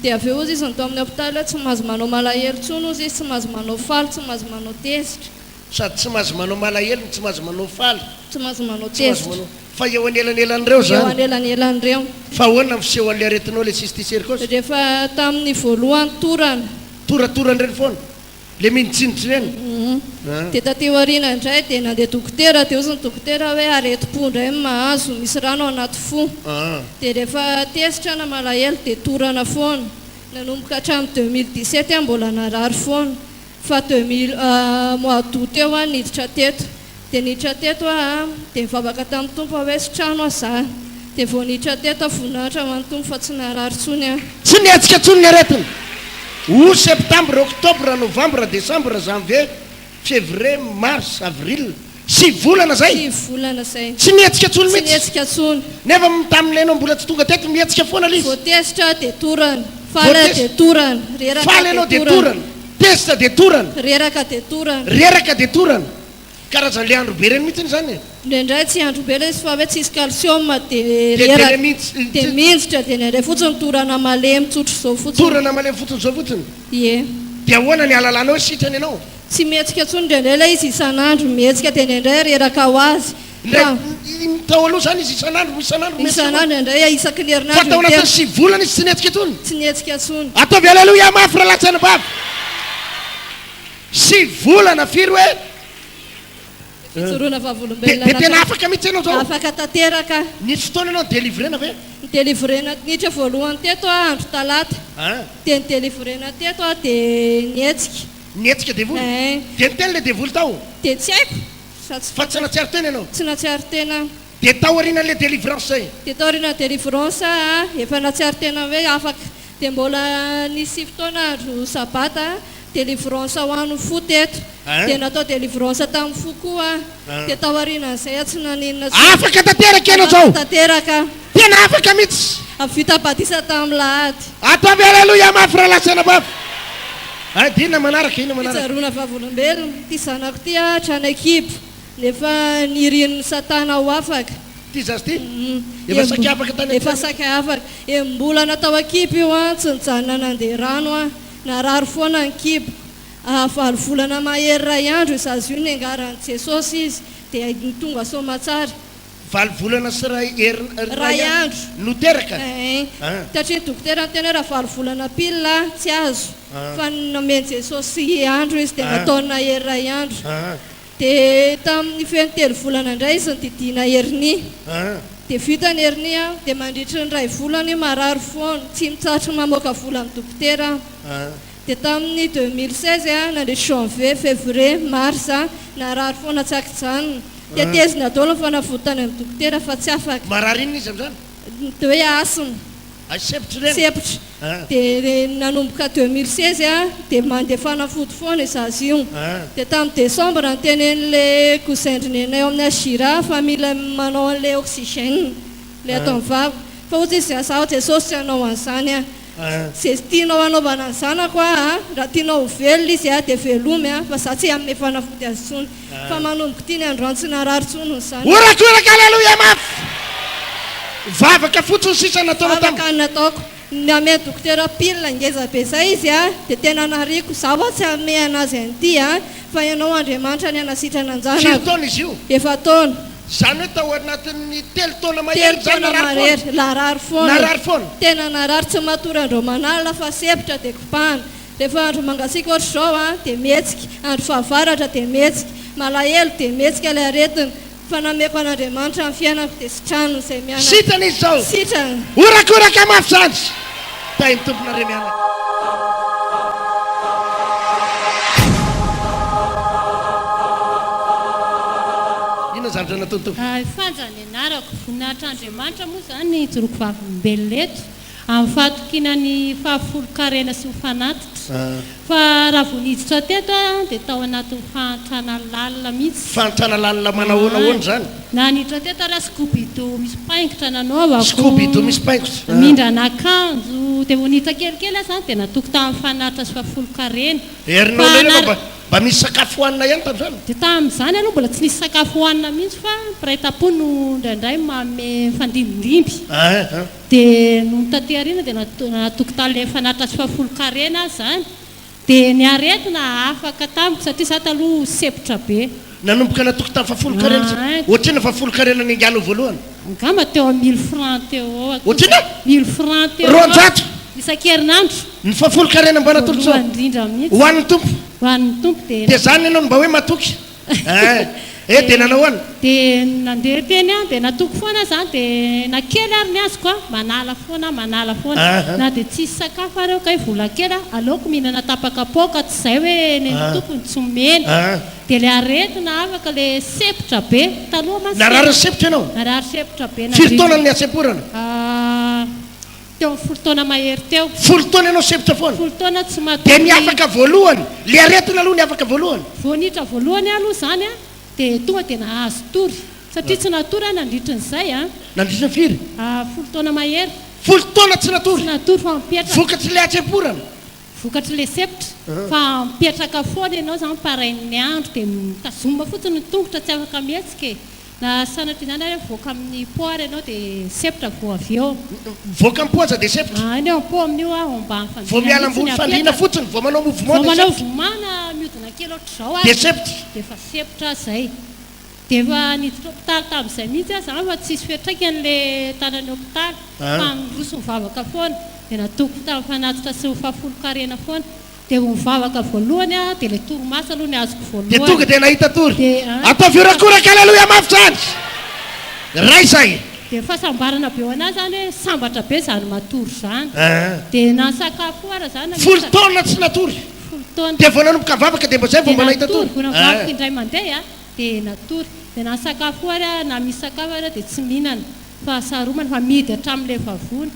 Dia avy eo hozy izy ny tao amin'ny hopitaly hoe tsy mahazo manao malahelo intsony hozy izy, tsy mahazo manao faly, tsy mahazo manao tezitra. Sady tsy mahazo manao malahelo no tsy mahazo manao faly. Tsy mahazo manao Tsy mahazo tezitra. manao. Fa eo anelanelan'ireo Eo izany. anelanelan'ireo. Fa ahoana ny fisehoan'ilay aretinao ilay cysticercose? Rehefa tamin'ny voalohany torana. Toratorana ireny foana. Le minitsinitry ireny an. Dia taty aoriana indray dia nandeha dokotera dia hozy ny dokotera hoe aretim-po indray no mahazo, misy rano ao anaty fo. Dia rehefa tezitra na malahelo dia torana foana. Nanomboka hatramin'ny 2017 aho mbola narary foana. Fa deux mille mois d'août teo aho niditra teto. Dia niditra teto aho dia nivavaka tamin'ny Tompo aho hoe sitrano aho za. Dia vao niditra teto aho voninahitra ho an'ny Tompo fa tsy narary intsony aho. Tsy nihetsika intsony ny aretina. Août, septembre, octobre, novembre, décembre, janvier, février, mars, avril. Sivy volana izay. Sivy volana izay. Tsy nihetsika intsony Tsy mihitsy. nihetsika intsony. Nefa tamin'ilay ianao mbola tsy tonga teto mihetsika foana ilay izy. Vao tezitra aho dia torana. Faly aho dia torana. Reraka Faly aho ianao dia dia torana. torana. Tezitra dia torana. Reraka dia torana. Reraka dia torana. Karazan'ilay andro be ireny mihitsy izany e. Indraindray tsy andro be ilay izy fa hoe tsisy calcium dia Dia dia reraka. ilay mintsy. Dia minjitra dia indraindray fotsiny torana malemy tsotra izao fotsiny. Torana malemy fotsiny izao fotsiny. Ie. Dia ahoana ny ahalalanao hoe sitrana ianao? Tsy mihetsika intsony indraindray ilay izy isan'andro mihetsika dia indraindray reraka ho azy. Indray tao aloha izany izy isan'andro isan'andro mihetsika foana. Isan'andro indraindray isaky ny Fa herinandro tao anatin'ny intelo. sivy volana izy tsy nihetsika intsony. Tsy nihetsika intsony. Ataovy aleloia mafy rahalahy sy anabavy. Sivy volana firy hoe? Fijoroana vavolombelona Dia tena afaka mihitsy ianao izao. Afaka tanteraka. Nisy fotoana ianao ni-delivrena ve? Ni-delivrena, niditra voalohany teto aho andro talata. Dia ni-delivrena teto aho dia nihetsika. Nihetsika devoly? Ein. Dia niteny ilay devoly tao? Dia tsy haiko. Za tsy Fa tsy nahatsiaro tena ianao? Tsy nahatsiaro tena aho. Dia taorianan'ilay délivrance izay? Dia taorianan'ny délivrance aho, efa nahatsiaro tena hoe afaka. Dia mbola nisy fotoana andro sabata, délivrance ho an'ny fo teto. Dia natao délivrance tamin'ny fo koa aho. Dia taorianan'izay aho tsy naninona intsony. Afaka tanteraka ianao izao? Afaka tanteraka aho. Tena afaka mihitsy. Vita batisa tamin'ny lahady. Ataovy aleloia mafy rahalahy sy anabavy. Hay dia inona manaraka, inona manaraka? Fitsaroana vavolombelona, ity zanako ity hatrany an-kibo, nefa nirin'ny satana ho afaka. Ity zaza ity? Efa saika afaka tany an-kibo? Efa saika afaka. Enim-bolana tao an-kibo io an, tsy nijanona nandeha rano an, narary foana ny kibo. Valo volana mahery iray andro io zaza io niangaran'i Jesosy izy, dia tonga soamatsara. Valo volana sy iray herin Iray andro. No teraka? Eeh. Ah. Satria ny dokotera niteny hoe raha valo volana pile tsy azo. Ah. Fa nomen'i Jesosy andro izy dia Ah. nataony nahery iray andro. Ah. Dia tamin'ny feno telo volana indray izy nodidiana hernie. Ah. Dia vita ny hernie an, dia mandritry ny iray volana io marary foana, tsy mitsahatra mamoaka vola amin'ny dokotera aho. Ah. Dia tamin'ny 2016 an, nandritry janvier, février, mars, narary foana tsy ankijanona. Tetezina daholo ny fanafody tany amin'ny dokotera fa tsy afaka. Marary inona izy amin'izany? Dia hoe asthme. Ay sempotra ireny? Sempotra. Dia nanomboka 2016 an, dia mandeha fanafody foana io zaza io. Dia tamin'ny décembre notenenin'ilay cousin-dry nenay ao amin'ny HJRA fa mila manao an'ilay oxygène, ilay atao amin'ny vava. Fa hoy izy, izaho Jesosy tsy hanao an'izany an. Ze tianao hanaovana ny zanako aho a, raha tianao ho velona izy a dia velomy a, fa za tsy hanome fanafody azy intsony, fa manomboka ity ny androany tsy narary intsony ny zanako. Horakoraka aleloia mafy! Vavaka fotsiny sisa nataonao taminy. Vavaka no nataoko. Nameno dokotera pile ngeza be zay izy a, dia tena nariako, za hoa tsy hanome anazy an'ity a, fa ianao Andriamanitra ny hanasitrana Firy an-janako. taona izy io? Efa-taona. Izany hoe tao anatin'ny telo taona mahery Telo izany taona narary foana? mahery, narary foana e. Narary foana? Tena narary, tsy matory andro aman'alina fa sempotra dia kopahana. Rehefa andro mangatsiaka ohatr'izao an, dia mihetsika, andro fahavaratra dia mihetsika. malahelo dia mihetsika ilay aretina. Fa nameko an'Andriamanitra ny fiainako dia sitrano izay mianaka. Sitrana izy izao. Sitrana. Horakoraka mafy izany. Tahin'ny Tompo nareo mianaka. Inona ny zavatra nataon'ny Tompo? Fanja ny anarako. Voninahitr'Andriamanitra moa izany ny hijoroako vavolombelona eto. Amin'ny fahatokiana ny fahafolonkarena sy ny fanatitra. Fa raha vao niditra teto aho dia tao anatin'ny fahantrana lalina mihitsy. Fahantrana lalina manahoana ahoana izany? Na niditra teto ary aho scoubidou misy paingotra nanaovako. Scoubidou misy paingotra. Mindrana akanjo. Dia vao niditra kelikely aho izany dia natoky tamin'ny fanatitra sy fahafolonkarena. Herinao Fa indray nefa na. mba mba misy sakafo hohanina ihany tamin'izany? Dia tamin'izany aloha mbola tsy nisy sakafo hohanina mihitsy fa mpiray tampo no indraindray manome mifandimbindimby. Aa. Dia nony taty aoriana dia natoky tamin'ilay fanatitra sy fahafolon-karena aho izany. Dia ny aretina afaka tamiko satria izaho taloha sempotra be. Nanomboka natoky tamin'ny fahafolon-karena sa ohatr'inona fahafolon-karena niainganao voalohany? Angamba teo amin'ny mille francs teo eo aho. Ohatr'inona? Mille francs teo eo. 200? Isan-kerinandro. Ny fahafolon-karena mba natolotrao? Voalohany indrindra mihitsy. Ho an'ny Tompo? Ho an'ny Tompo dia. Dia izany ianao no mba hoe matoky? Eh, eh dia nanao ahoana? Dia nandeha teny aho, dia natoky foana aho izany, dia na kely ary ny azoko an, manala foana aho, manala foana. Na dia tsisy sakafo ary aho kay vola kely an, aleoko mihinana tapa-kapoaka tsy izay hoe nen'ny tompony tsy omena. Dia ilay aretina afaka, ilay sempotra be, taloha mantsy Narary sempotra ianao? Narary sempotra be Firy taona no nihasemporana? Teo amin'ny folo taona mahery teo. Folo taona ianao sempotra foana? Folo taona tsy matory. Dia ny afaka voalohany, le aretina aloha ny afaka voalohany. Vao niditra voalohany aho aloha izany an, dia tonga dia nahazo tory. Satria tsy natory aho nandritra an'izay an. Nandritra ny firy? Folo taona mahery. Folo taona tsy natory? Tsy natory fa mipetraka. Vokatry ilay hatsemporana? Vokatry ilay sempotra. Fa mipetraka foana ianao izany parain'ny andro dia mitazomina fotsiny ny tongotra tsy afaka mihetsika e. Na sanatria izany ary mivoaka amin'ny pot ary ianao dia sempotra vao avy eo. Mivoaka amin'ny pot aza dia sempotra. Any eo am-po amin'io aho ambany fandriana Vao miala mihitsy ambony ny fandriana apetraka. fotsiny, vao manao mouvement Vao dia manao sempotra. vomana mihodina kely ohatr'izao Dia ary sempotra. dia efa sempotra aho izay. Dia efa niditra hopitaly tamin'izay mihitsy aho izany fa tsisy fiantraikany ilay tanan'ny hopitaly fa niroso nivavaka foana. Dia natoky tamin'ny fanatitra sy ny fahafolonkarena foana. Dia vao nivavaka voalohany aho dia ilay torimaso aloha ny azoko Dia voalohany. tonga dia nahita tory. Dia an. Ataovy horakoraka aleloia mafy zany. Ray zay. Dia fahasambarana be ho anah zany hoe sambatra be zany matory zany. An. Dia na nisakafo koa ara zany na Folo taona tsy natory. Folo taona. Dia vao nanomboka nivavaka dia mba zay vao Dia mba nahita natory, tory. vao navavaka An. indray mandeha dia natory. Dia na nisakafo koa ary aho na misy sakafo ary aho dia tsy mihinana. Fahasaromana fa mihidy hatramin'ilay vavony.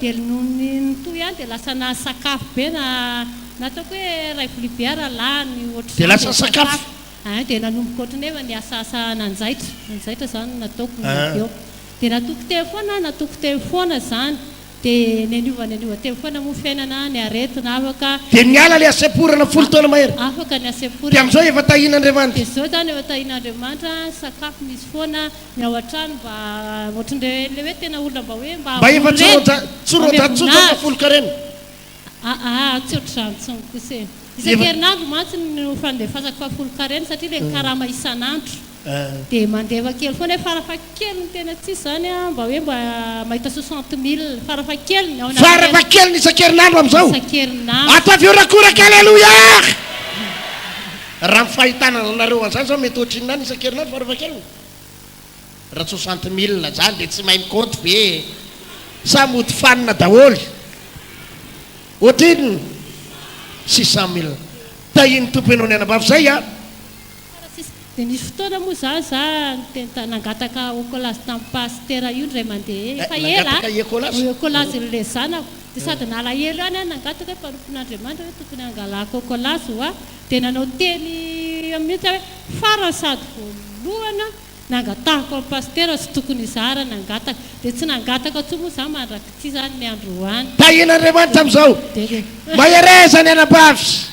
Dia nony nitohy ihany dia lasa nahasakafo be na na ataoko hoe iray vilia be ara lany ohatr'izany Dia lasa dia nisakafo. sakafo. Ein, dia nanomboka ohatran'ny hoe niasaasa nanjaitra, nanjaitra izany no nataoko nony avy eo. Dia natoky teny foana aho, natoky teny foana izany. Dia neniova neniova teny foana moa fiainana, ny aretina afaka. Dia niala ilay hasemporana folo taona mahery. Afaka ny hasemporana. Dia amin'izao efa tahian'Andriamanitra. Dia izao izany efa tahian'Andriamanitra, sakafo misy foana. Ny ao an-trano mba ohatran'ireo ilay hoe tena olona mba hoe mba Mba efa tsy olon-dreny, roanja tsy roanjato mame tsotra fa voninahitra. folon-karena. Aa tsy ohatr'izany intsony kosa e. Efa. Isan-kerinandro mantsy no fandefasako fahafolon-karena satria ilay karama isan'andro. Dia mandefa kely foana hoe farafahakeliny tena tsisy izany an, mba hoe mba mahita soixante mille farafahakeliny ao anatin'ny Farafahakeliny isan-kerinandro amin'izao. Isan-kerinandro. Ataovy horakoraka Aleloia! Raha ny fahitana anareo an'izany izao mety ohatrinona any isan-kerinandro farafahakeliny? Raha soixante mille zany dia tsy mahay mikaonty ve e? Sa mody fanina daholo? Ohatrinona? Six cent mille. Tahian'ny Tompo ianao ny anabavy zay a! Dia nisy fotoana moa za za niteny ta nangataka ôkôlazy tamin'ny pasitera io indray mandeha efa ela Nangataka ôkôlazy? Ôkôlazin'ilay zanako. Dia sady nalahelo ihany aho nangataka hoe mpanompon'Andriamanitra hoe tokony hangalako ôkôlazy hoa. Dia nanao teny mihitsy aho hoe farany sady voalohany nangatahako an'i pasitera tsy tokony hizara nangataka. Dia tsy nangataka intsony moa za mandrak'ity zany ny androany. Tahian'Andriamanitra amin'izao. Dia. Mahereza ny anabavy.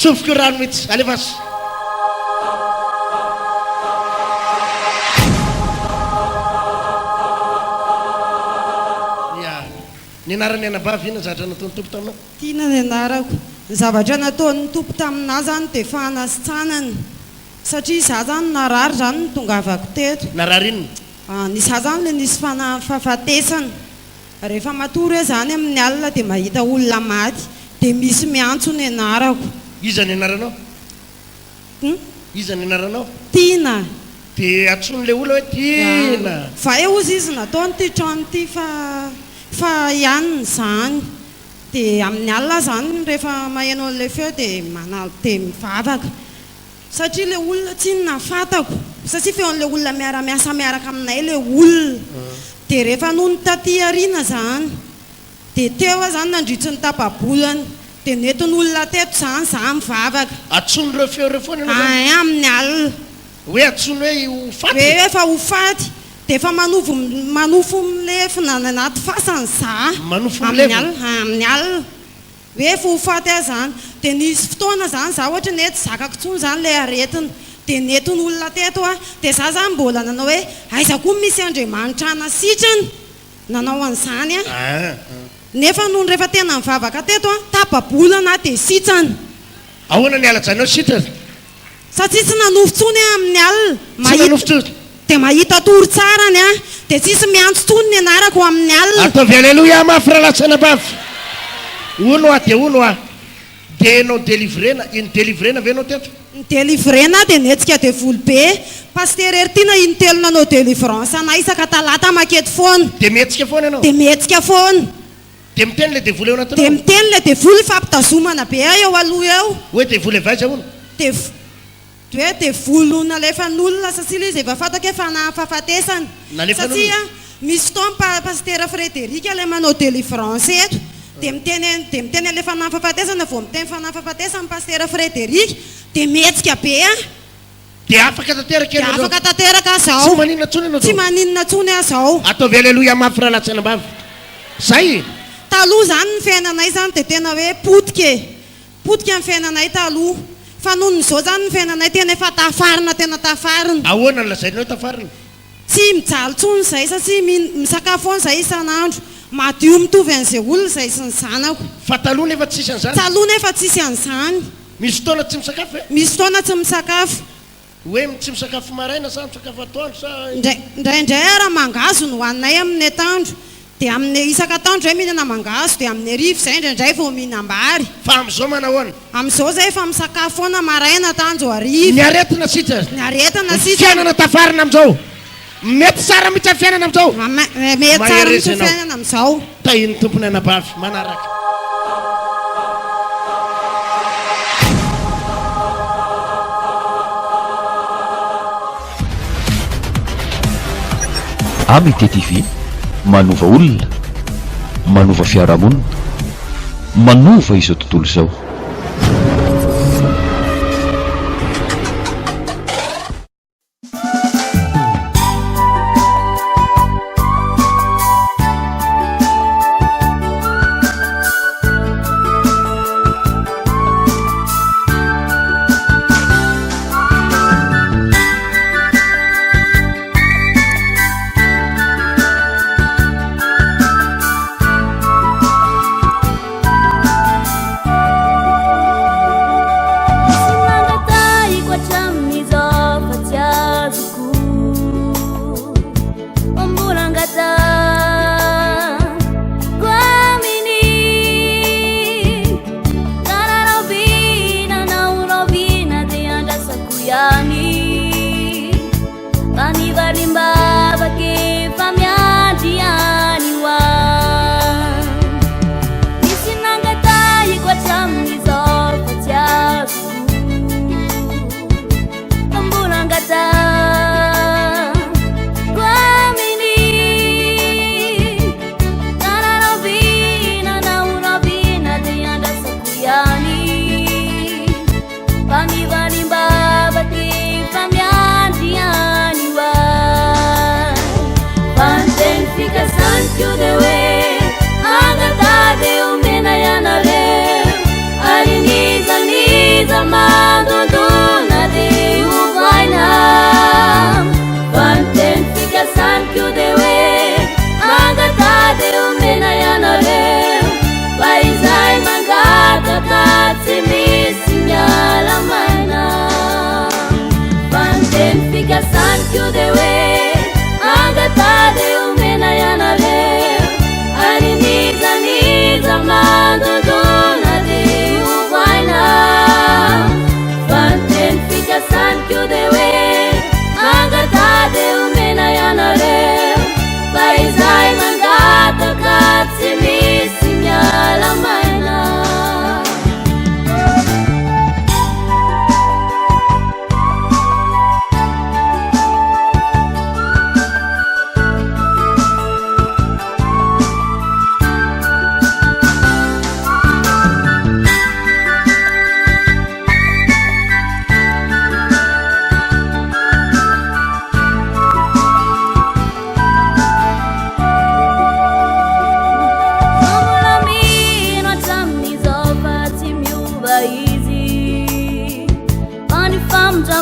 Tsofiko rano mihitsy. Alefaso. Ya. Ny anaran'ny anabavy inona zavatra nataon'ny Tompo taminao? Tiana ny anarako. Ny zavatra nataon'ny Tompo taminà zany dia fanasitranana. Satria izaho zany narary zany no tongavako teto. Narary inona? Ny izaho zany le nisy fana- fahafatesana. Rehefa matory aho izany amin'ny alina dia mahita olona maty, dia misy miantso ny anarako. Iza ny anaranao? Hum? Iza ny anaranao? Tiana. Dia antsoin'ilay olona hoe Tiana. Va'e hozy izy nataony ity trano ity fa fa ihany izany. Dia amin'ny alina aho izany rehefa maheno an'ilay feo dia manal dia mivavaka. Satria ilay olona tsinona fantako. Satria feon'ilay olona miara-miasa miaraka aminay ilay olona. Dia rehefa nony taty aoriana izany. Dia teo aho izany nandritry ny tapa-bolana. Dia nentin'olona teto izany izaho mivavaka. Antsoin'ireo feo ireo foana ianao izany? Ein, amin'ny alina. Hoe antsoiny hoe ho faty? Hoe efa ho faty. Dia efa manovo manofo milevina any anaty fasana izaho. Manofo Amin'ny milevina? alina, amin'ny alina. Hoe efa ho faty aho izany. Dia nisy fotoana izany izaho ohatry ny hoe tsy zakako intsony izany ilay aretina. Dia nentin'olona teto aho. Dia izaho izany mbola nanao hoe aiza koa misy Andriamanitra hanasitrana? Nanao an'izany aho. Nefa nony rehefa tena nivavaka teto aho, tapa-bolana aho dia sitrana. Ahoana ny halajanao sitrana? Satria tsy nanofy intsony aho amin'ny alina. Tsy nanofy intsony? Dia mahita tory tsara ny ahy. Dia tsisy miantso intsony ny anarako amin'ny alina. Ataovy aleloia mafy rahalahy sy anabavy. Hono aho dia hono aho. Dia enao nidelivrena, nidelivrena ve enao teto? Nidelivrena aho dia nihetsika devoly be. Pasitera Heritiana intelo nanao delivrance anay isaka talata maketo foana. Dia mihetsika foana ianao? Dia mihetsika foana. Dia miteny ilay devoly ao anatinao? Dia miteny ilay devoly fampitazomana be ahy eo aloha eo. Hoe devoly avy aiza hono? Devo. Hoe devoly no nalefan'olona satria ilay izy efa fantako hoe fanahy fahafatesana. Nalefan'olona? Satria misy fotoana pa pasitera Frederic ilay manao delivrance eto dia miteny dia miteny an'ilay fanahy fahafatesana vao miteny fanahy fahafatesana pasitera Frederic dia mihetsika be aho. Dia afaka tanteraka Dia ianao zao. afaka tanteraka aho zao. Tsy maninona intsony ianao Tsy zao. maninona intsony aho zao. Ataovy aleloia mafy rahalahy sy anabavy. Zay e. Taloha izany ny fiainanay izany dia tena hoe potika e. Potika ny fiainanay taloha. Fa nony izao izany ny fiainanay tena efa tafarina tena tafarina. Ahoana no lazainao hoe tafarina? Tsy mijaly intsony izahay satria misakafo foana izahay isan'andro. Madio mitovy an'izay olona izahay sy ny zanako. Fa taloha nefa tsisy an'izany. Taloha nefa tsisy an'izany. Misy fotoana tsy misakafo ve? Misy fotoana tsy misakafo. Hoe tsy misakafo maraina sa misakafo atoandro sa. Indraindray ara mangahazo no hohaninay amin'ny atoandro. Dia amin'ny isaka atoandro izay mihinana mangahazo dia amin'ny hariva izay indraindray vao mihinam-bary. Fa amin'izao manahoana? Amin'izao izay efa misakafo foana maraina, atoandro, hariva. Ny aretina sisa. Ny aretina Ny sisa. fiainana tafarina amin'izao. Mety tsara mihitsy ny fiainana amin'izao. Mety tsara mihitsy ny fiainana amin'izao. Tahin'ny Tompo ny anabavy manaraka. Amity TV, manova olona, manova fiarahamonina, manova izao tontolo izao.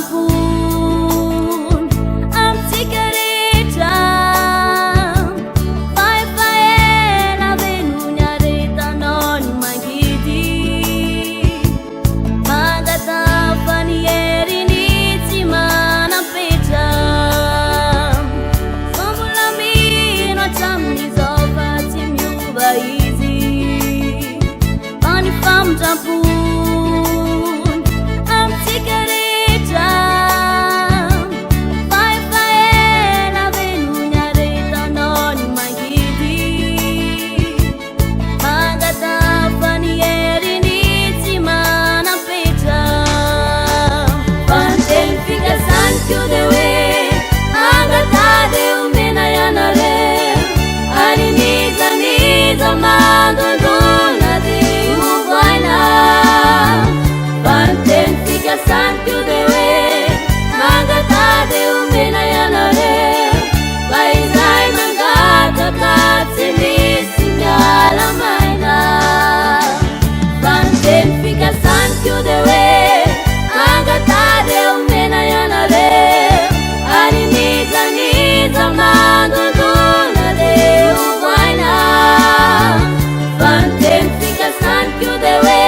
famindram-pony amintsika rehetra. Fa efa ela ve no niaretanao ny mangidy? Mangataha ny heriny tsy manam-petra. Fa mbola mino hatramin'izao fa tsy miova izy. Fa ny famindram-pony amintsika rehetra. Fa efa ela ve no niaretanao ny mangidy? Mangataha ny heriny tsy manam-petra. Fa ny teny fikasany koa dia hoe angataho dia omena ianareo. Ary n'iza n'iza mandondona dia hovohaina. Fa ny teny fikasany koa dia hoe mangataha dia omena ianareo. Fa izay mangataka tsy misy miala maina. Fa ny teny fikasany koa dia hoe angataho dia omena ianareo. Ary n'iza n'iza mandondona dia hovohaina. Fa ny teny fikasany koa dia hoe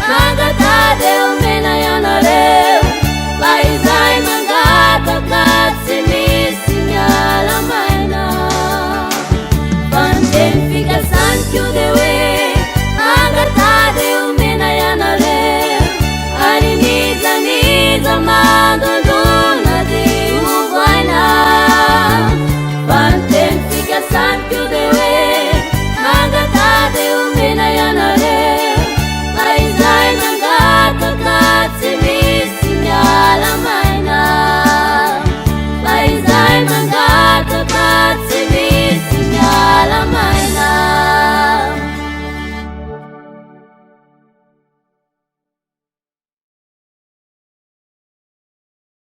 mangataho dia omena ianareo. Fa izay mangataka tsy misy miala maina. Fa ny teny